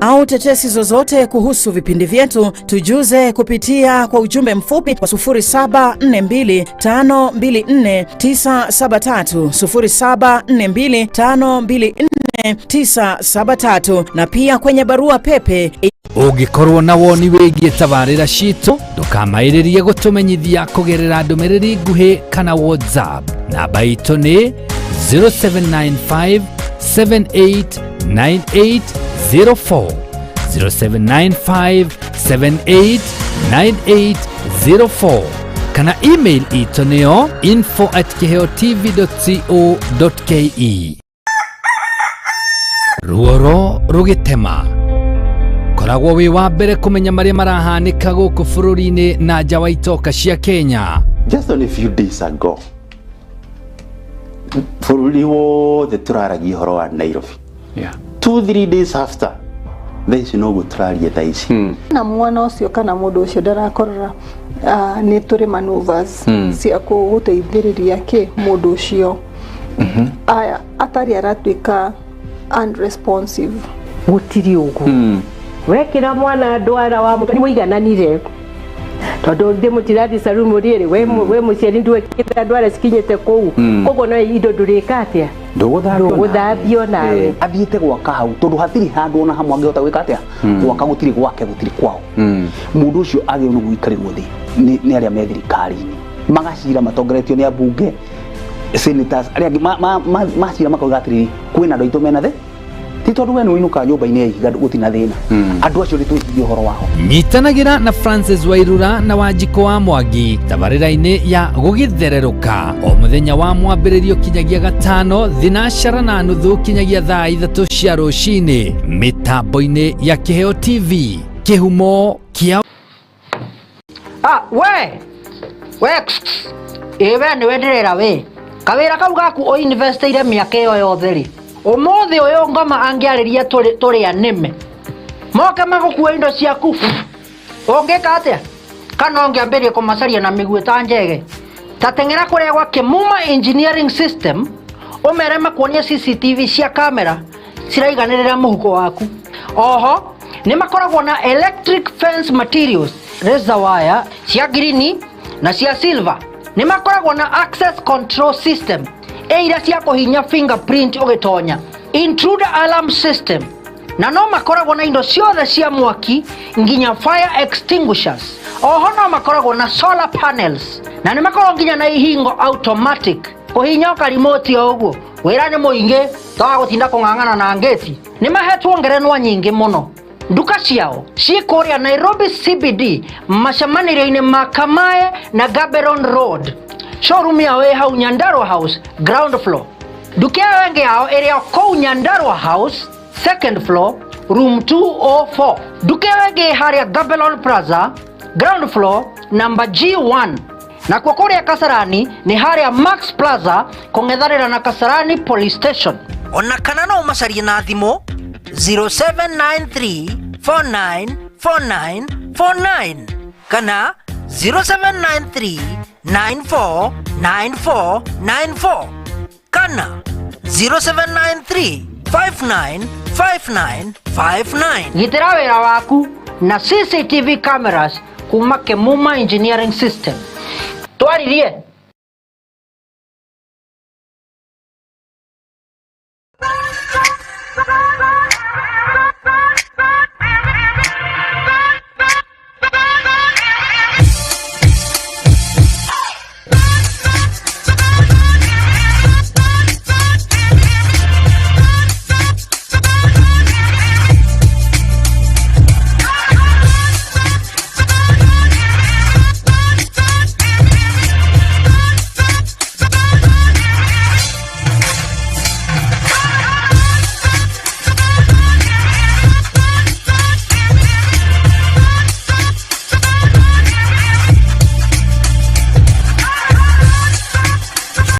au tetesi zozote kuhusu vipindi vyetu, tujuze kupitia kwa ujumbe mfupi kwa 0742524973, 0742524973, na pia kwenye barua pepe. Ũngĩkorwo na woni wĩgiĩ tabarĩra citũ, ndũkamaĩrĩrie gũtũmenyithia kũgerera ndũmĩrĩri nguhĩ kana WhatsApp. Namba itũ nĩ 0795 789804, 0795 789804, kana email itũ nĩyo info@kiheotv.co.ke. Ruoro rũgĩtema, koragwo wĩ wa mbere kũmenya marĩa marahanĩka gũkũ bũrũri-inĩ na nja wa itoka cia Kenya. Just only a few days ago, bũrũri wothe tũraragia ũhoro wa Nairobi. 2-3 days after, thaa ici noguo tũraria thaa ici. Na mwana ũcio kana mũndũ ũcio ndarakorora, nĩ tũrĩ maneuvers cia gũteithĩrĩria kĩ mũndũ ũcio Aya atari aratuĩka unresponsive. Gũtirĩ ũguo wekĩra mwana ndwara wa mũtwe mũigananire tondũ thĩ mũtirathi sarumu rĩrĩ we mũciari ndwekĩra ndwara cikinyĩte kũu koguo no indo ndũrĩka atĩa ndũgũthambio nawe athiĩte gwaka hau tondũ hatirĩ handũ ona hamwe angĩhota gwĩka atĩa gwaka gũtirĩ gwake gũtirĩ kwao mũndũ ũcio agĩrĩirwo nĩ gũikarĩrwo thĩ nĩ arĩa me thirikari-inĩ magacira matongoretio nĩ ambunge senators arĩa angĩ macira makauga atĩrĩrĩ kwĩna andũ aitũ mena thĩ ti tondũ we nĩ ũinũkaga nyũmba-inĩ ya ihiga gũtirĩ na thĩna andũ acio nĩ twĩcirie ũhoro wao. Nyitanagĩra na Francis Wairura na Wanjikũ wa Mwangi tabarĩra-inĩ ya gũgĩthererũka o mũthenya wa mwambĩrĩrio kinyagia gatano 4:30 kinyagia thaa 3 cia rũcinĩ mĩtambo-inĩ ya Kĩheo TV kĩhumo kĩa we we ĩ we nĩwe ndĩrera we kawĩra kau gaku ũinvestĩire mĩaka ĩyo yothe rĩ ũmũthĩ ũyũ ngoma angĩarĩria tũrĩa nĩme moke magũkue indo ciaku ũngĩka atĩa kana ũngĩambĩrĩria kũmacaria na mĩguĩ ta njege ta teng'era kũrĩa gwa Kĩmuma Engineering System ũmere makuonie CCTV cia kamera ciraiganĩrĩra mũhuko waku. Oho nĩ makoragwo na electric fence materials razor wire cia green na cia silver. Nĩ makoragwo na access control system ĩira cia kũhinya fingerprint ũgĩtonya, intruder alarm system, na no makoragwo na indo ciothe cia mwaki nginya fire extinguishers. Oho no makoragwo na solar panels na nĩ makoragwo nginya na ihingo automatic kũhinya ũkarimoti o ũguo wĩra nĩ mũingĩ toga gũtinda kũng'ang'ana na ngĩti. Nĩ mahetwo ngerenwa nyingĩ mũno. Nduka ciao ciĩ kũrĩa Nairobi CBD macemanĩrio-inĩ ma Kamae na Gaborone Road. Showroom yao ĩ hau Nyandarua House ground floor. Nduka ĩyo ĩngĩ yao ĩrĩ o kũu Nyandarua House second floor room 204. Nduka ĩyo ĩngĩ ĩ harĩa Gaborone Plaza ground floor number G1. Nakuo kũrĩa Kasarani nĩ harĩa Max Plaza kũng'ethanĩra na Kasarani Police Station. Ona kana no ũmacarie na thimũ 0793 4949 49 kana 0793 9494 94 kana 0793 5959 59. Gitĩra wĩra waku na CCTV cameras kuma Kĩmuma Engineering System. Twaririe.